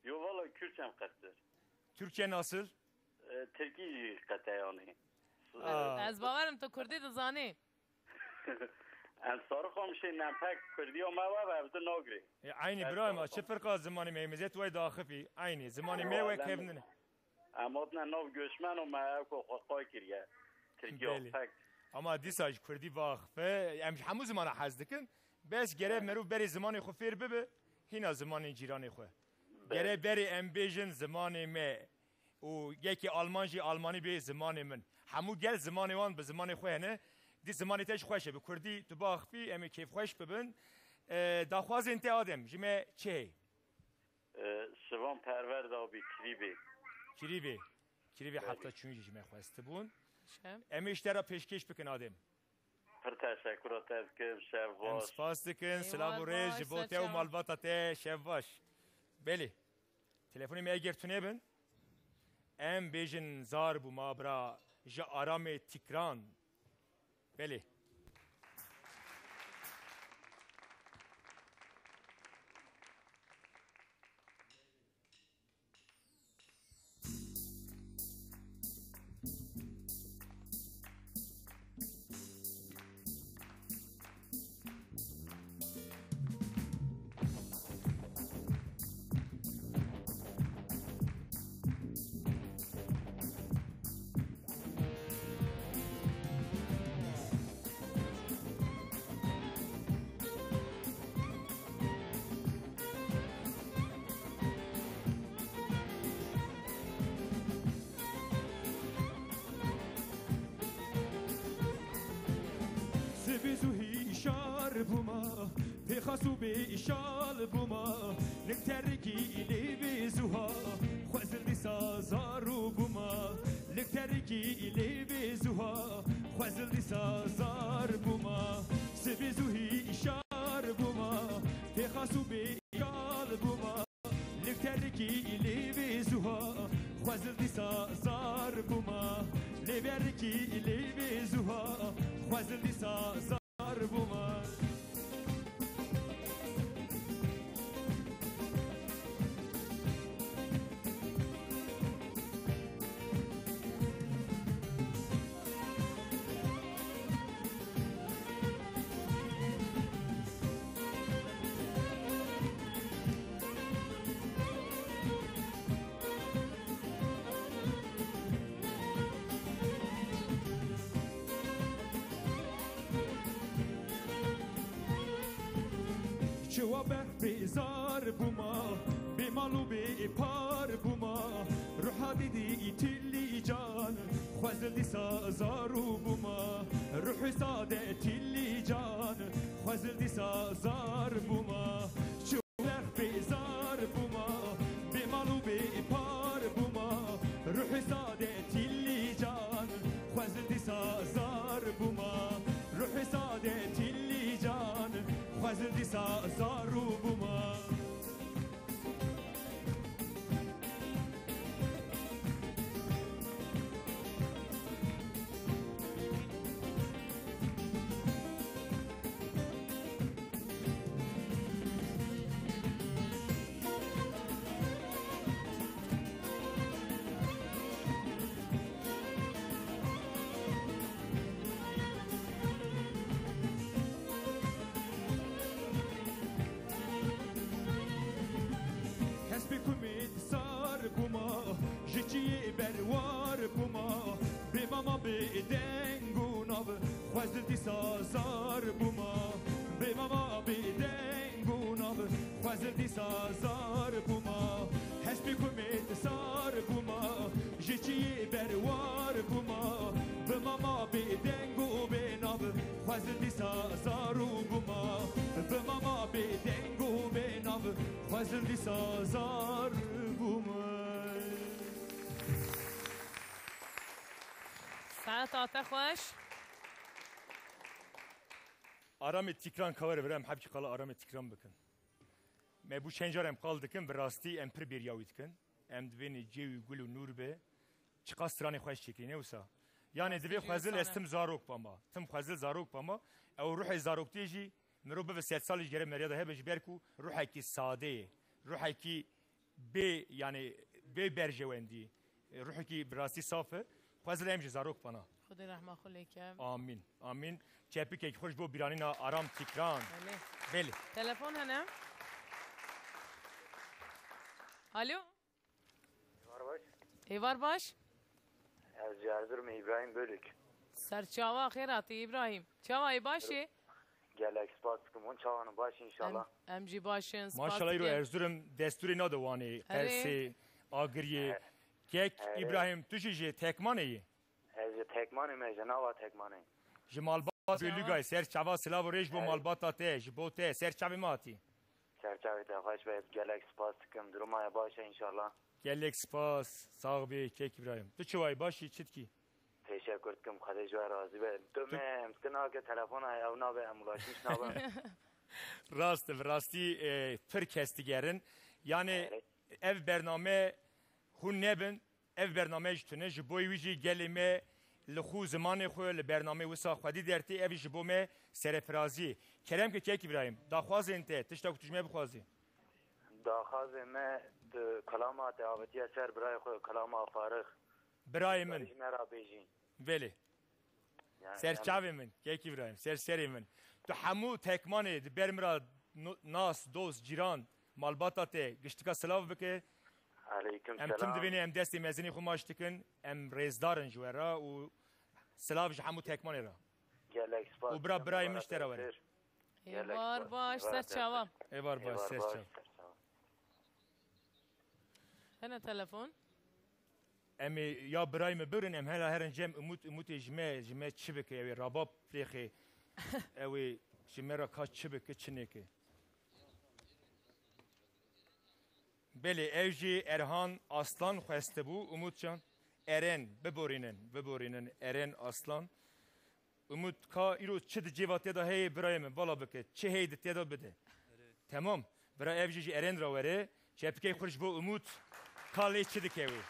Yok valla Kürtçem kıttır. Türkçe nasıl? E, Tirkî jî qet e yanî. Aa. Ez bawerim tu Kurdî dizanî. Em sarixamşê nempek Kurdiya me ve ve evde nagirê. E, aynî birayê me, çi firqa zimanê me, mizet way daxifî, aynî. Zimanê me wek hevdin e. Em hatine nav göçmen û me ew ku xwe qay kiriye. Tirkiya Belê. Pek. Ama dîsa ji Kurdî vaxife, em ji hemû zimana hez dikin. Bes gere merov berê zimanê xwe fêr bibe, hîna zimanên cîranê xwe. Belê. Gere berê em bêjin zimanê me. Û yekî Alman jî Almanî bê zimanê min. Hemû gel zimanê wan bi zimanê xwe hene. Dî zimanê te jî xweş e. Bi Kurdî tu biaxifî, em ê kêfxweş bibin. E, daxwazên te Adem, ji me çi heye? E, Şivan Perwer da bî, Kirîbê. Kirîbê. Kirîbê Belê. Hefta çûyîn jî ji me xwestibûn. Şem. Em ê ji te re pêşkêş bikin Adem. Pir teşekkura te dikim, şev baş. Em spas dikin, silav û rêz ji bo te û malbata te, şev baş. Belê. Telefonê me eger tune bin, em bêjin zar bû ma bira ji Aramê Tikran. Belê. Bûma, pêxas û bêşal bûma, lik terikî lê vê zuha, xwezil dîsa zar û bûma, lik terikî lê vê zuha, xwezil dîsa zar bûma, sibê zuhî şar bûma, pêxas û bêşal bûma, lik terikî lê vê zuha, xwezil dîsa zar bûma, lê berikî lê vê zuha, xwezil dîsa zar bûma. Çiwa bex bêzar bûma, bê mal û bê par bûma, ruha dîdî tillî can, xwezil dîsa zar û bûma, ruhê sade tillî can, xwezil dîsa zar bûma. Çiwa bex bêzar bûma, bê mal û bê par bûma, ruhê sade tillî can, xwezil dîsa zar bûma, ruhê sade tillî can, xwezil dîsa zar û bûma. Hespê kumê sar bûma, ji çiyê berwar bûma, bê mama bê deng û nav, xwezil dîsa zar bûma, bê mama bê deng û nav, xwezil dîsa zar bûma. Hespê kumê sar bûma, ji çiyê berwar bûma, bi mama bê deng û bê nav, xwezil dîsa zar û bûma, bi mama bê deng û bê nav, xwezil dîsa zar bûma. Saeta te xweş. Aramê tîkran kawere vir em hebkî qala aramê tîkran bikin. Me bû çend car em qal dikin, bi rastî em pir bêriya wî dikin. Em divênê cêwî gul û nûr be. Çiqas stranê xweş çêkirî, ne wisa? Yanê divê xwezil ez tim zarok bama. Tim xwezil zarok bama. Ew ruhê zaroktiyê jî mirov bibe sed salî ji gere meriya de hebe ji ber ku ruhekî sade ye. Ruhekî bê, yanî bê berjewendî. Ruhekî bi rastî saf e. Xwezil em jî zarok bana. Xwedê rehma xwe lê ke. Amîn. Amîn. Çepikek xweş bo bîranîna Aram Tîkran. Belê. Belê. Telefon hene? Alo? Êvar baş. Êvar baş. Ez ji Erzurumê, Îbrahîm Bölük. Serçawa xêr hatî Îbrahîm. Çawa yî, baş î? Gelek spas dikim. Hûn çawa ne, baş înşallah? Em, em jî baş in, spas dikim. Maşallah îro Erzurum destûrê nade Wanê, Qersê, Agiriyê. Kek Îbrahîm, tu jî ji Tekmanê yî? Ez ji Tekmanê me, ji nava Tekmanê. Ji malbata Bölügay, ser çava silav û rêj bo malbata te, ji bo te, ser çavê me hatî. Ser çavê te xweş be, gelek spas dikim. Duruma ye baş e înşallah. Gelek spas, sax bî, kek Îbrahîm. Tu çi wayî, baş î, çi dikî? Teşekkür dikim, Xwedê ji we razî be. Tu me, em dikin ake telefona ew nabe, em ulaşmış nabin. Rast e, bi rastî, e, pir kes digerin. Yanî ev bername hûn nebin, ev bername ji tune, ji bo wî jî gelê me li xwe zimanê xwe li bernameyê wisa xwedî dertê, ev ji bo me serefirazî. Kerem ke kek Îbrahîm, daxwazên te, tişta ku tu ji me bixwazî. Daxwazê me, tu kalama te avitiye ser birayê xwe, kalama Farix. Birayê min. Ji me re bêjî. Belê. Yani, ser çavê min, kek Îbrahîm, ser serê min. Tu hemû Tekmanê di ber min re no-, nas, dost, cîran, malbata te giştika silav bike. Aleyküm selam. Em tim divênê em destê mezinê xwe maç dikin. Em rêzdar in ji we re û silav ji hemû Tekmanê re. Gelek spas. Û bira, birayê min ji te re were. Êvar baş, ser çawa. Êvar baş, ser çawa. Hene telefon? Em ê ya birayê min birin, em hela herin cem Umut, Umutê ji me, ji me çi bike, ew ê rabab lêxê, ew ê Ji me re ka çi bike, çi neke. Belê, ew jî Erhan Aslan xwestibû, Umutcan. Eren, biborînin, biborînin, Eren Aslan. Umut, ka îro çi di cêva te de heye, birayê min, vala bike. Çi heye di te de bide. Temam. Bira ev jî ji Eren re were. Çepikê xwe ji bo Umut. Ka lê çi dike wê.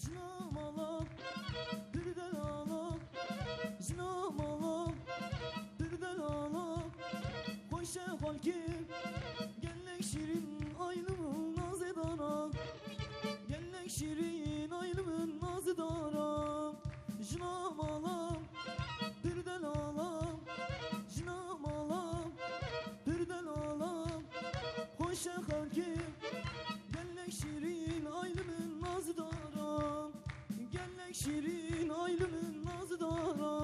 Jina mala, pir delala, jina mala, pir delala, xweşe xalkê, gelek şîrîn, ay li min nazê dara, gelek şîrîn, ay li min nazê dara. Jina mala, pir delala, jina mala, pir delala, xweşe xelkê, gelek şîrîn, ay li min naz dara, gelek şîrîn, ay li min naz dara.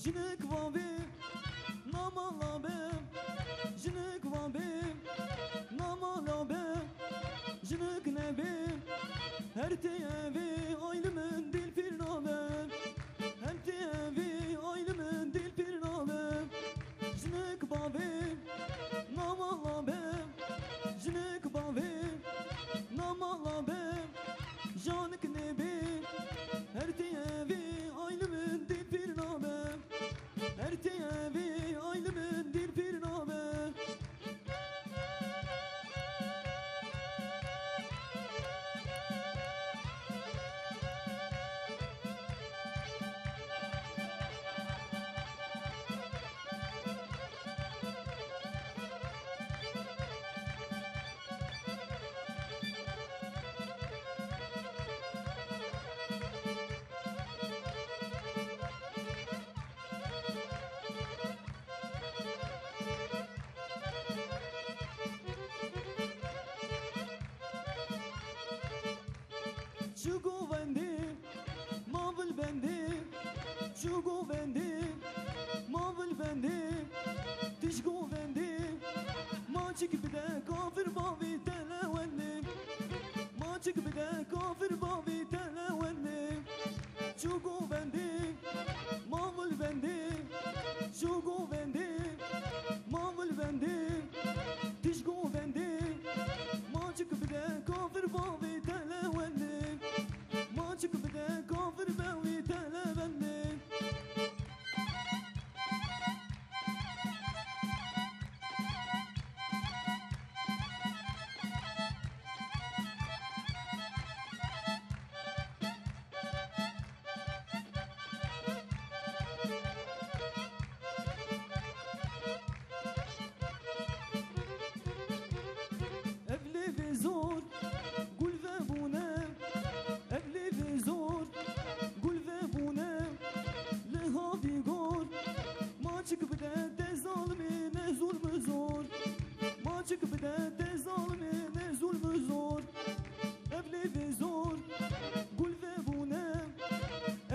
Jinik va bê, namala be. Jinik va bê, namala be. Jinik nebê, her tê evê, ay li min dîl pîr nabe. Her tê evê, ay li min dîl pîr nabe. Jinik bavê, namala be. Jinik bavê, namala be. Janik nêbê, her tê evê, ay li min dîl pîr nabe. Her tê evê, ay li min dîl pîr nabe. Çi govendê, ma vil bendê. Çi govendê, ma vil bendê. Tij govendê, ma çik bide kafir bavê te lewendê. Ma çik bide kafir bavê te lewendê. Çû govendê, ma vil vendê. Çû govendê, ma vil vendê. Tij govendê, ma çik bide kafir bavê te lewendê. Ma çik bide kafir bavê te lewendê. Ev lêvê zor gul vebûne, ev lêvê zor gul vebûne, li havî gor, ma çik bide te zalimê ne zulm zor, ma çik bide te zalimê ne zulm zor. Ev lêvê zor gul vebûne,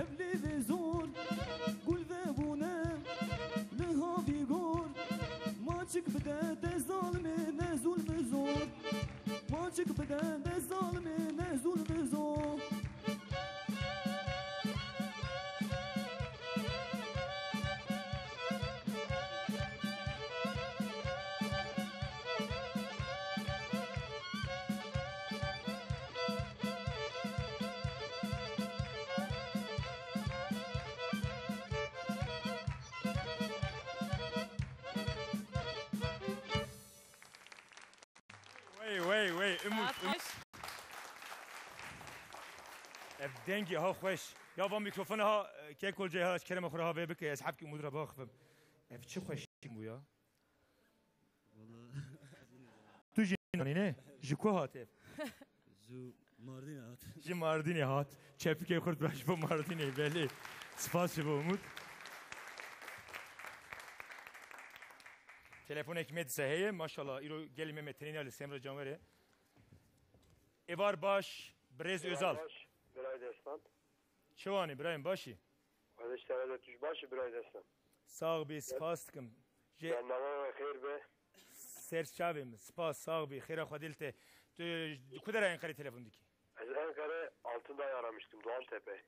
ev lêvê zor gul vebûne, li havî gor, ma çik bide te zalimê ne zulm zor, ma çik bide te zalimê ne zulm zor. Ev dengê ha xweş. Ya van mîkrofona ha, e, Kekol Ceyhan, ez kerema xwe re ha vê bike, ez hefkî Umut re biaxivim. Ev çi xweşî bû ya? Valla. Tu jî nanî ne? Ji ku hat ev? Ji Mardînê hat. Ji Mardînê hat. Çepikê xurt bira ji bo Mardînê, belê. Spas ji bo Umut. Telefonekî me dise heye, maşallah, îro gelê me me tenê nayê li Semra Canwerê. Êvar baş, birêz Êvar Özal. Baş, birayê Destan. Çi wanî birayê min, baş î? Xwedê ji te re be, tu jî baş î birayê Destan. Sax bî, spas dikim. Ji Bername we xêr be. Ser çavê min, spas, sax bî, xêra Xwedê li te. Tu ji ku dera Enqerê telefon dikî? Ez Enqere Altındağ aramıştım, Doğantepe.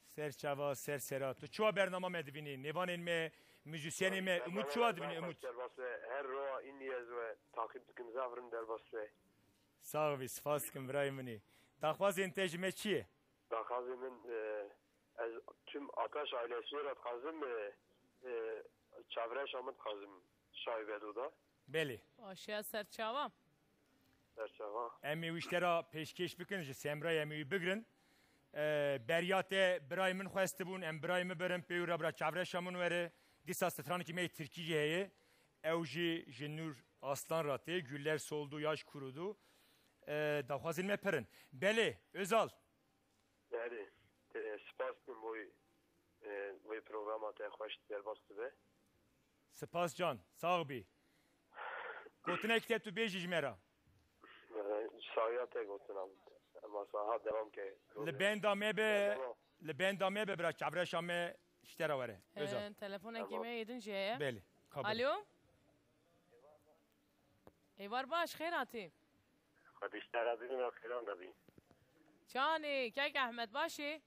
Ser çava, ser sera. Tu çawa bernama me dibînî? Nêvanên me, muzîsyenê me, Umut çawa dibînî, Umut? Derbas be, her roja înî ez we taqîb dikim, zaf rind derbas be. Sax bî, spas dikim birayê min î. Daxwazên te ji me çi ye? Daxwazê min, e, ez tüm Ataş ailesine re dixwazim, e, e, çavreşa min dixwazim şayî Bedo da. Belê. Baş e, ser çava. Ser çava. Em ê wî ji te re pêşkêş bikin, ji Semrayê em ê wî bigrin. E, beriya te birayê min xwestibûn, em birayê min birin, pê wî re bira çavreşa min were. Dîsa stranekî me yê tirkî jî heye. Ew jî ji Nur Aslan re tê, Güller Soldu, Yaş Kurudu. E, daxwazên me pir in. Belê, Özal. Erê, te, spas dikim bo, e, vê programa te xweş derbas dibe. Spas can, sax bî. Gotinek te tu bêjî ji me re. E, saxiya te gotina min. Ema saha devam ke. Li benda me be, Devam. Li benda me be bira çavreşa me ji te re were. Özal. He, telefonekî Tamam. me yê din jî heye. Belê, kabul. Alo? Êvar baş, xêr hatî. Xwedî ji te re bî, me xêran de bî. Çanî, kek Ehmed, baş î?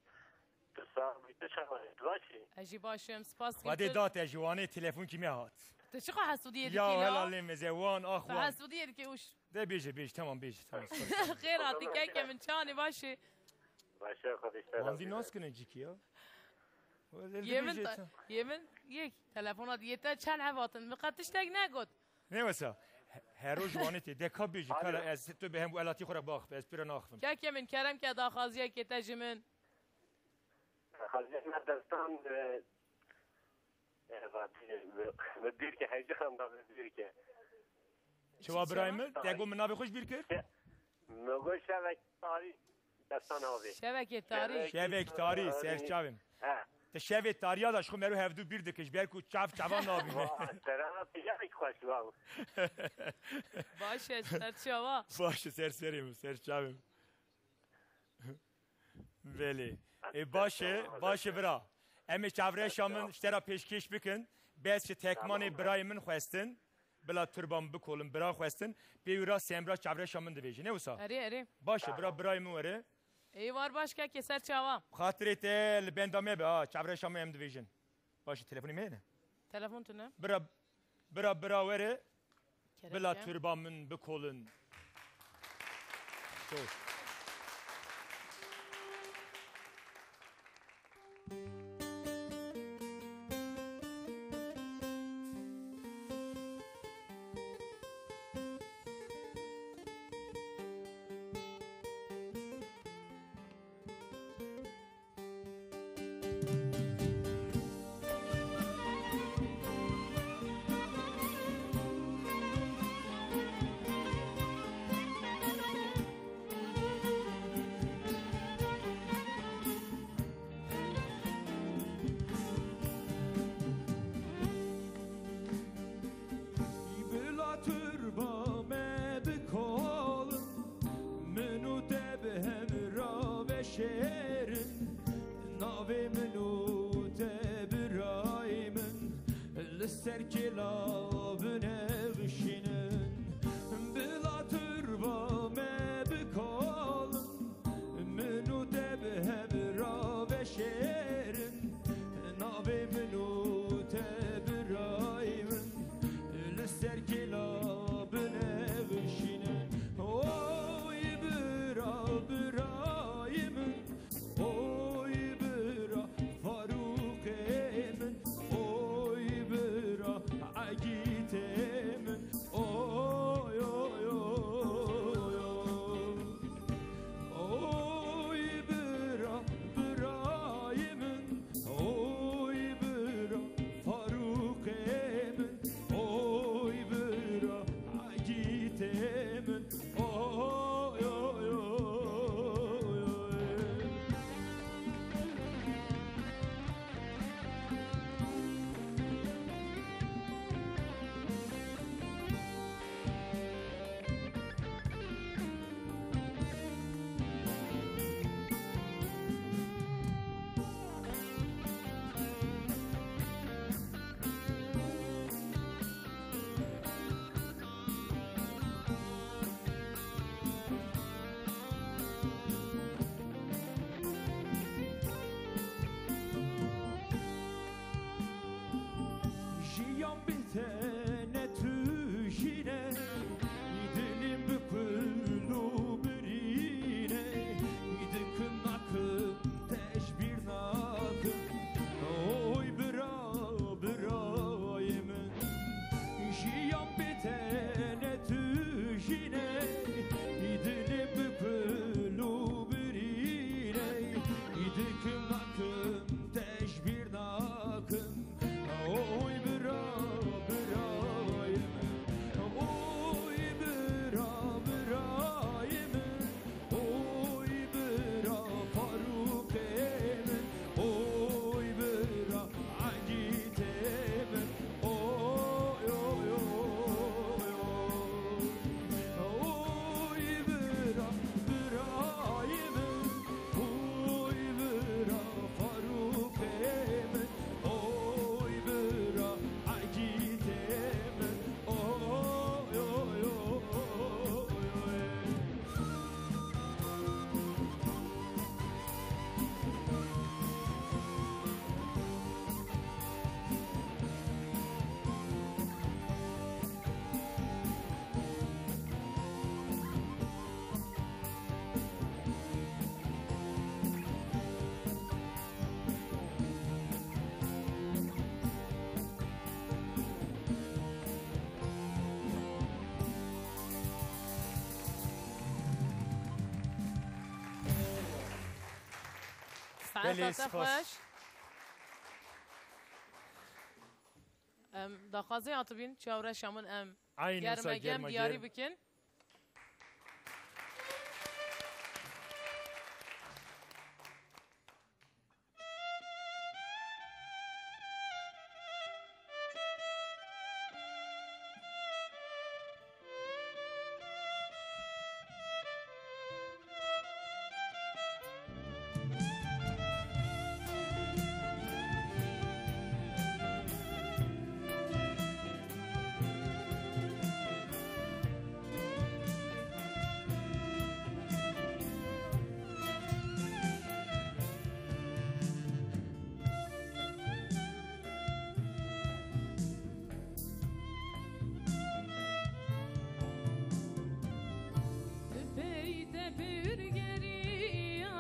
Tu sax bî, tu çawa yî? Tu baş î? Ez jî baş im, spas dikim. Xwedê da te ji Wanê telefonkî me hat. Tu çiqa hesûdiyê dikî la? Ya hela lê meze, Wan, ax Wan. Tu hesûdiyê dikî ûş. De bêje, bêje, tamam bêje, tamam. Xêr hatî keke min, çanî, baş î? Baş e, Xwedî ji te re bî. Wan zî nas kine cîkî ya. Yê min, yê min yek telefona diyê te çend hev hatin. Min qet tiştek negot. Ne wesa? He-, her roj Wanê tê. De ka bêjî, Alo. Kara ez tu bi hemû welatî xwe re baxif, ez pira naxifim. Keke min, kerem ke daxwaziyekê te ji min. Xweziyek me destan, e, e, vatî, mi, mi bîr ke heycî xemda mi bîr ke. Çiwa birayê min? Te got min navê xwe ji bîr kir? Mi got şevek tarî destan avê. Şevekê tarî. Şevek Şevek tarî, tarî. Ser çavê min. He. Te şevê tariya da ji xwe mero hevdû bîr dikir, ji ber ku çav çavan nabîne. Va, terana pijayek xweş va. Baş e, ser çava. Baş e, ser serê min, ser çavê min. Belê. Ê, baş e, baş e bira. Em ê çavreşa min ji te re pêşkêş bikin. Bes ji tekmanê birayê min xwestin. Bila turba min bikolin, bira xwestin. Pê wî re Semra çavreşa min dibêje. Ne wisa? Erê, erê. Baş e, bira birayê min were. Êvar baş kekê, ser çava. Xatirê te li benda me be, ha, çavreşa me em dibêjin. Baş e, telefonê me ne? Telefon tune. Bira, bira, bira were. Kerem Bila ke. Turba min bikolin. Çok. Bila turba me bikolin, min û te bi hem ra veşêrin. Navê min û te birayê min li ser kêla binexşînin. Bila turba me bikolin, min û te bi hem ra veşêrin. Navê min û te birayê min li ser kêla binexşînin. Oy bira, birayê min, oy bira Farûqê min, oy bira Egîtê min, oy Te ne tujîne, dilim bi kul û birîne, dikim nakim te ji bîr nakim. Oy bira, birayê min, jiyan bê te ne tujîne, dilim bi kul û birîne, dikim nakim te ji bîr nakim. Oy bira, birayê min. Oy bira, birayê min. Oy bira, Farûqê min. Oy bira, Egîtê min. Oy, oy, oy, oy. Oy bira, birayê min. Oy bira, Farûqê min. Oy bira, Egîtê min. Oy, oy, oy, oy. Saeta Belê, te spas. Xweş. Em daxwazê hatibîn, çaw reşa min em Aynı germe olsa gem germe diyarî gem. Bikin. Pey te pir geriya,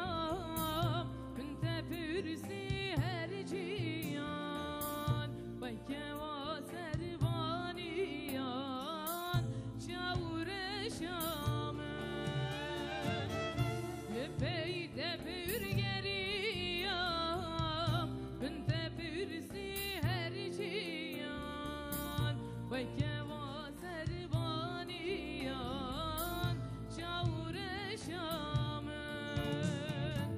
min te pirsî her ciyan, weke wa serbaniyan, çaw reşa min. Pey te pir geriya, min te pirsî her ciyan, weke wa serbaniyan, çaw reşa min.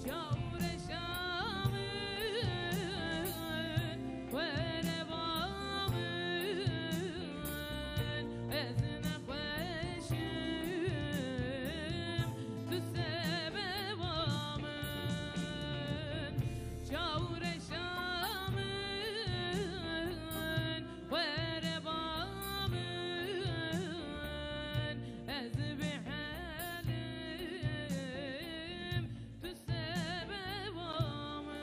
Çaw reşa min, were ba min, ez nexweş im, tu sebeba min. Çaw reşa min, were ba min, ez bêhel im, tu sebeba min.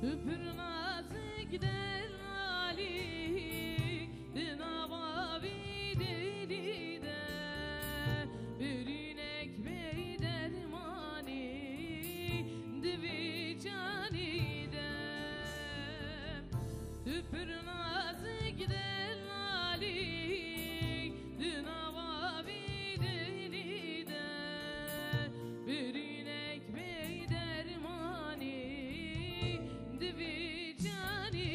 Tu pir nazik delalî, di nava vî dilî de, birînek bey dermanî, di vî canî de. Tu pir nazik delalî, di nava vî dilî de, birînek bey dermanî, di vî canî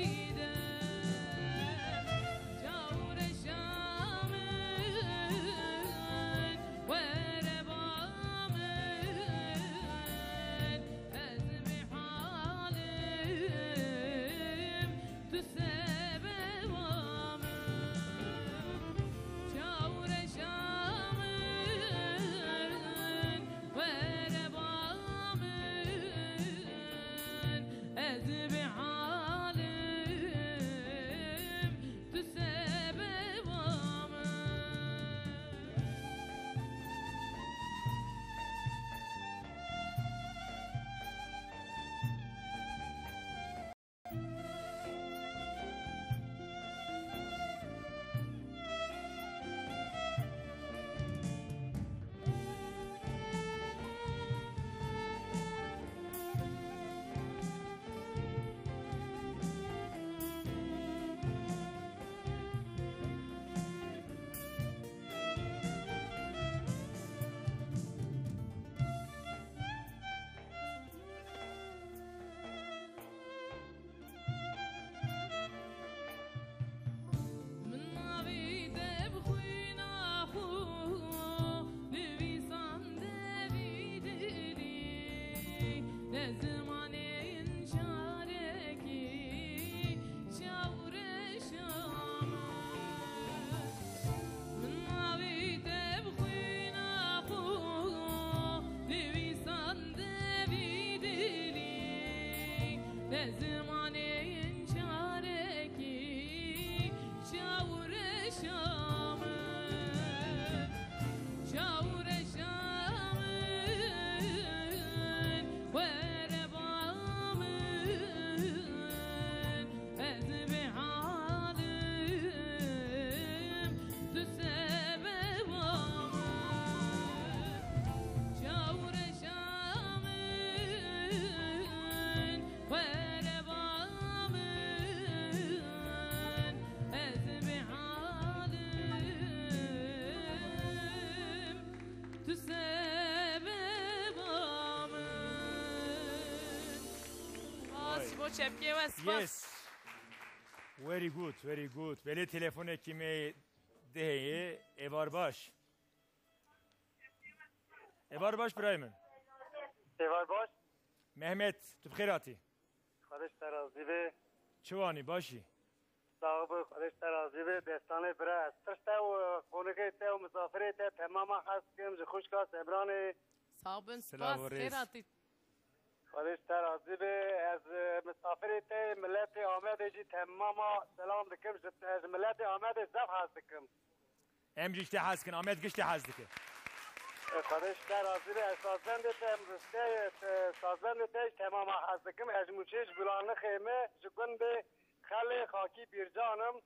Çepkê we spas. Yes. Very good, very good. Belê telefonekî me diheye. Êvar baş. Êvar baş birayê min. Êvar baş. Mehmet, tu bi xêr hatî. Xwedê ji te razî be. Çi wanî, başî? Sax be, Xwedê ji te razî be. Destanê bira, ez pir ji te û qonixê te û misafirê te temama hez dikim, ji xwişka Semranê. Sağ bin, Silav spas, û rêz. Xêr hatî. Xwedê ji te razî be. Ez, e, misafirê te yê miletê Amedê jî temama selam dikim. Ji, ez ji miletê Amedê zef hez dikim. Em jî ji te hez dikin. Amed giş te hez dike. E, Xwedê ji te razî be. Ez sazbendê te, em, te, te, sazbendê te jî temama hez dikim. Ez ji Mûşê, ji Gulanixê me, ji gundê Xelê Xakî Bîrcan im.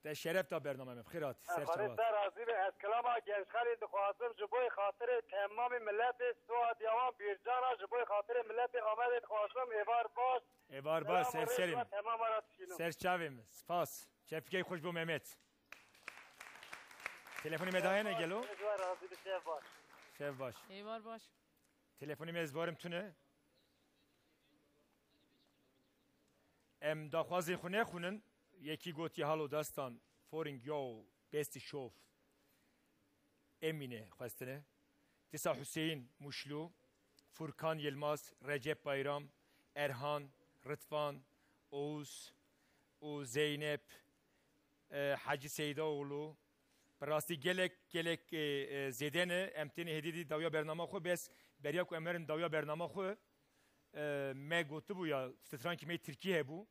Te şeref da bername me. Bi xêr hatî. Ser Xwedê çavat. Te razî be. Ez kilama Gençxelê dixwazim. Ji bo xatirê temamê miletê Suadiyawan Bîrcana, ji bo xatirê miletê Amedê dixwazim. Êvar baş. Êvar baş, Selam ser û rêz serê me. Temama ra dişînim. Ser çavê me. Spas. Çepikey xweş bo Mehmet. Telefonê me dayene gelo. Ez wa razî bi şev baş. Şev baş. Êvar baş. Telefonê me ez barim tune. Em daxwazên xwe nexwînin. Yekî gotiye halo destan, foring yo, besti şov. Emîne xwestine. Dîsa Huseyîn Muşlû, Furkan Yilmaz, Recep Bayram, Erhan, Ritvan, Oğuz û Zeynep, e, Hacı Seydaoğlu. Bi rastî gelek, gelek, e, e, zêde ne. Em têne hêdî dî dawiya bernama xwe, bes beriya ku em herin dawiya bernama xwe, e, me gotibû ya, strankî me tirkî hebû.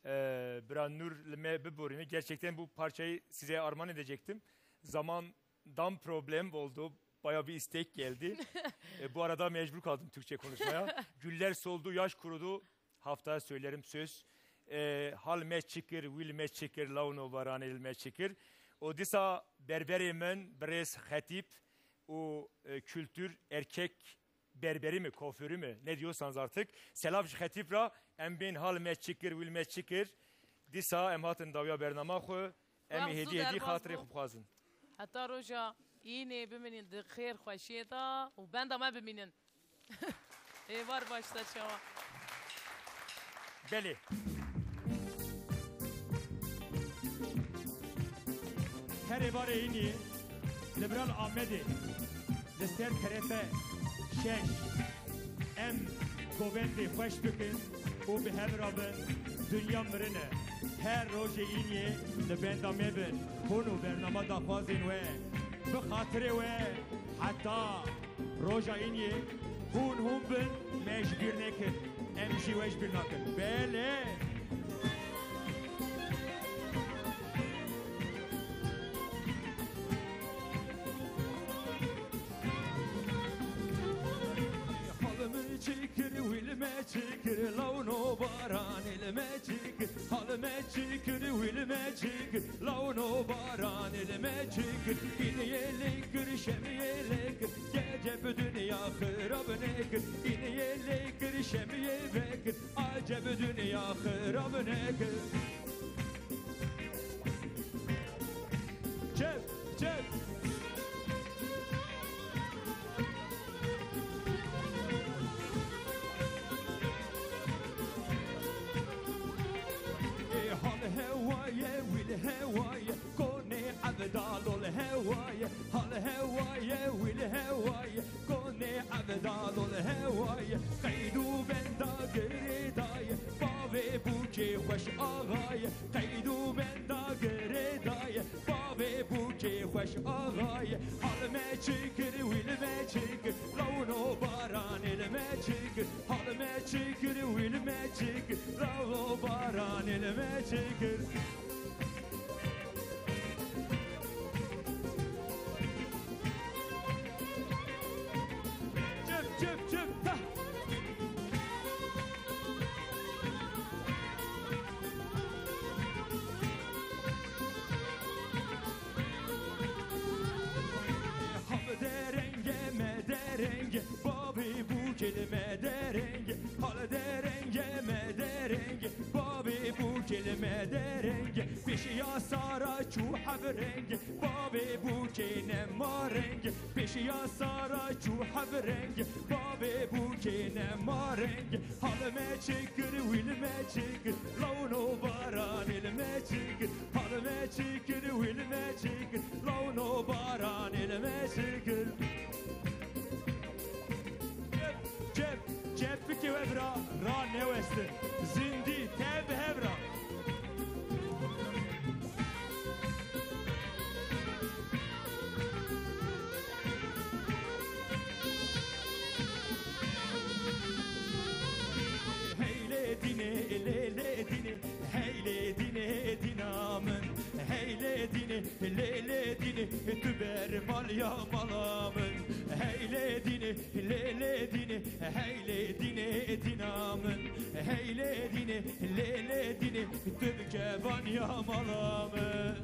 E, bira Nur li me biborîne. Gerçekten bu parçayı size armağan edecektim. Zamandan problem oldu. Bayağı bir istek geldi. E, bu arada mecbur kaldım Türkçe konuşmaya. Güller soldu, yaş kurudu. Haftaya söylerim söz. E, hal me çikir, wil me çikir, lawno varanil me çikir. O disa berberê min, birêz xetîb û, e, kültür erkek berberi mi, kuaförü mü, ne diyorsanız artık. Selav ji xetîb ra, em bên hal me çikir, wil me çikir. Disa em hatin dawiya bernama xwe. Em ê Wext hêdî zû hêdî derbas xatirê bû. Xwe bixwazin. Heta roja înê bimînin di xêr xweşiyê de û benda me bimînin. Êvar baş te çawa. Belê. Her êvarê înî li vir Amedê li ser T R T şeş em govendê xweş bikin û bi hev re bin, dinya mirin e. Her rojê îniyê li benda me bin. Hûn û bernama daxwazên we, bi xatirê we heta roja îniyê hûn hûn bin, me ji bîr nekin. Em jî we ji bîr nakin. Belê. Hal min çikir, wil me çikir, lawno baranê li me çikir. Hal me çikir, wil me çikir, lawno baranê li me çikir. Îniyê lê kir, şemiyê lê kir, gece bi dinya xirab nekir. Îniyê lê kir, şemiyê vekir, aceb dinya xirab nekir. Çep, çep. Ê hal hewaye, wil hewaye, konê evdalol hewaye, hal hewaye, wil hewaye, konê evdalol hewaye, qeyd û benda girêdaye, bavê bûkê xweş axaye, qeyd û benda girêdaye, bavê bûkê xweş axaye. Hal me çikir, wil me çikir, lawno baranê li me çikir. Hal me çikir, wil me çikir, lawno baranê li me çikir. Çip, çip, çip, tah. Hal derenge me derenge, bavê bûkê li me derenge. Hal derenge me derenge, bavê bûkê li me derenge. Sara çû hevreng, bavê bûkê nema reng. Pêşiya Sara çû hevreng, bavê bûkê nema reng. Hal me çi kir, wîl me çi kir, lawno baranê li me çi kir. Hal me çi kir, wîl me çi kir, lawno baranê li me çi kir. Çep, çep, çep bike we bira, ra newestin. Zindî, tev bi hev ra. Hey lê dînê, lê lê dînê, hey lê dînê dîna min. Hey lê dînê, lê lê dînê, tu ber mal ya mala min. Hey lê dînê, lê lê dînê, hey lê dînê dîna min. Hey lê dînê, lê lê dînê, tu bi kevan ya mala min.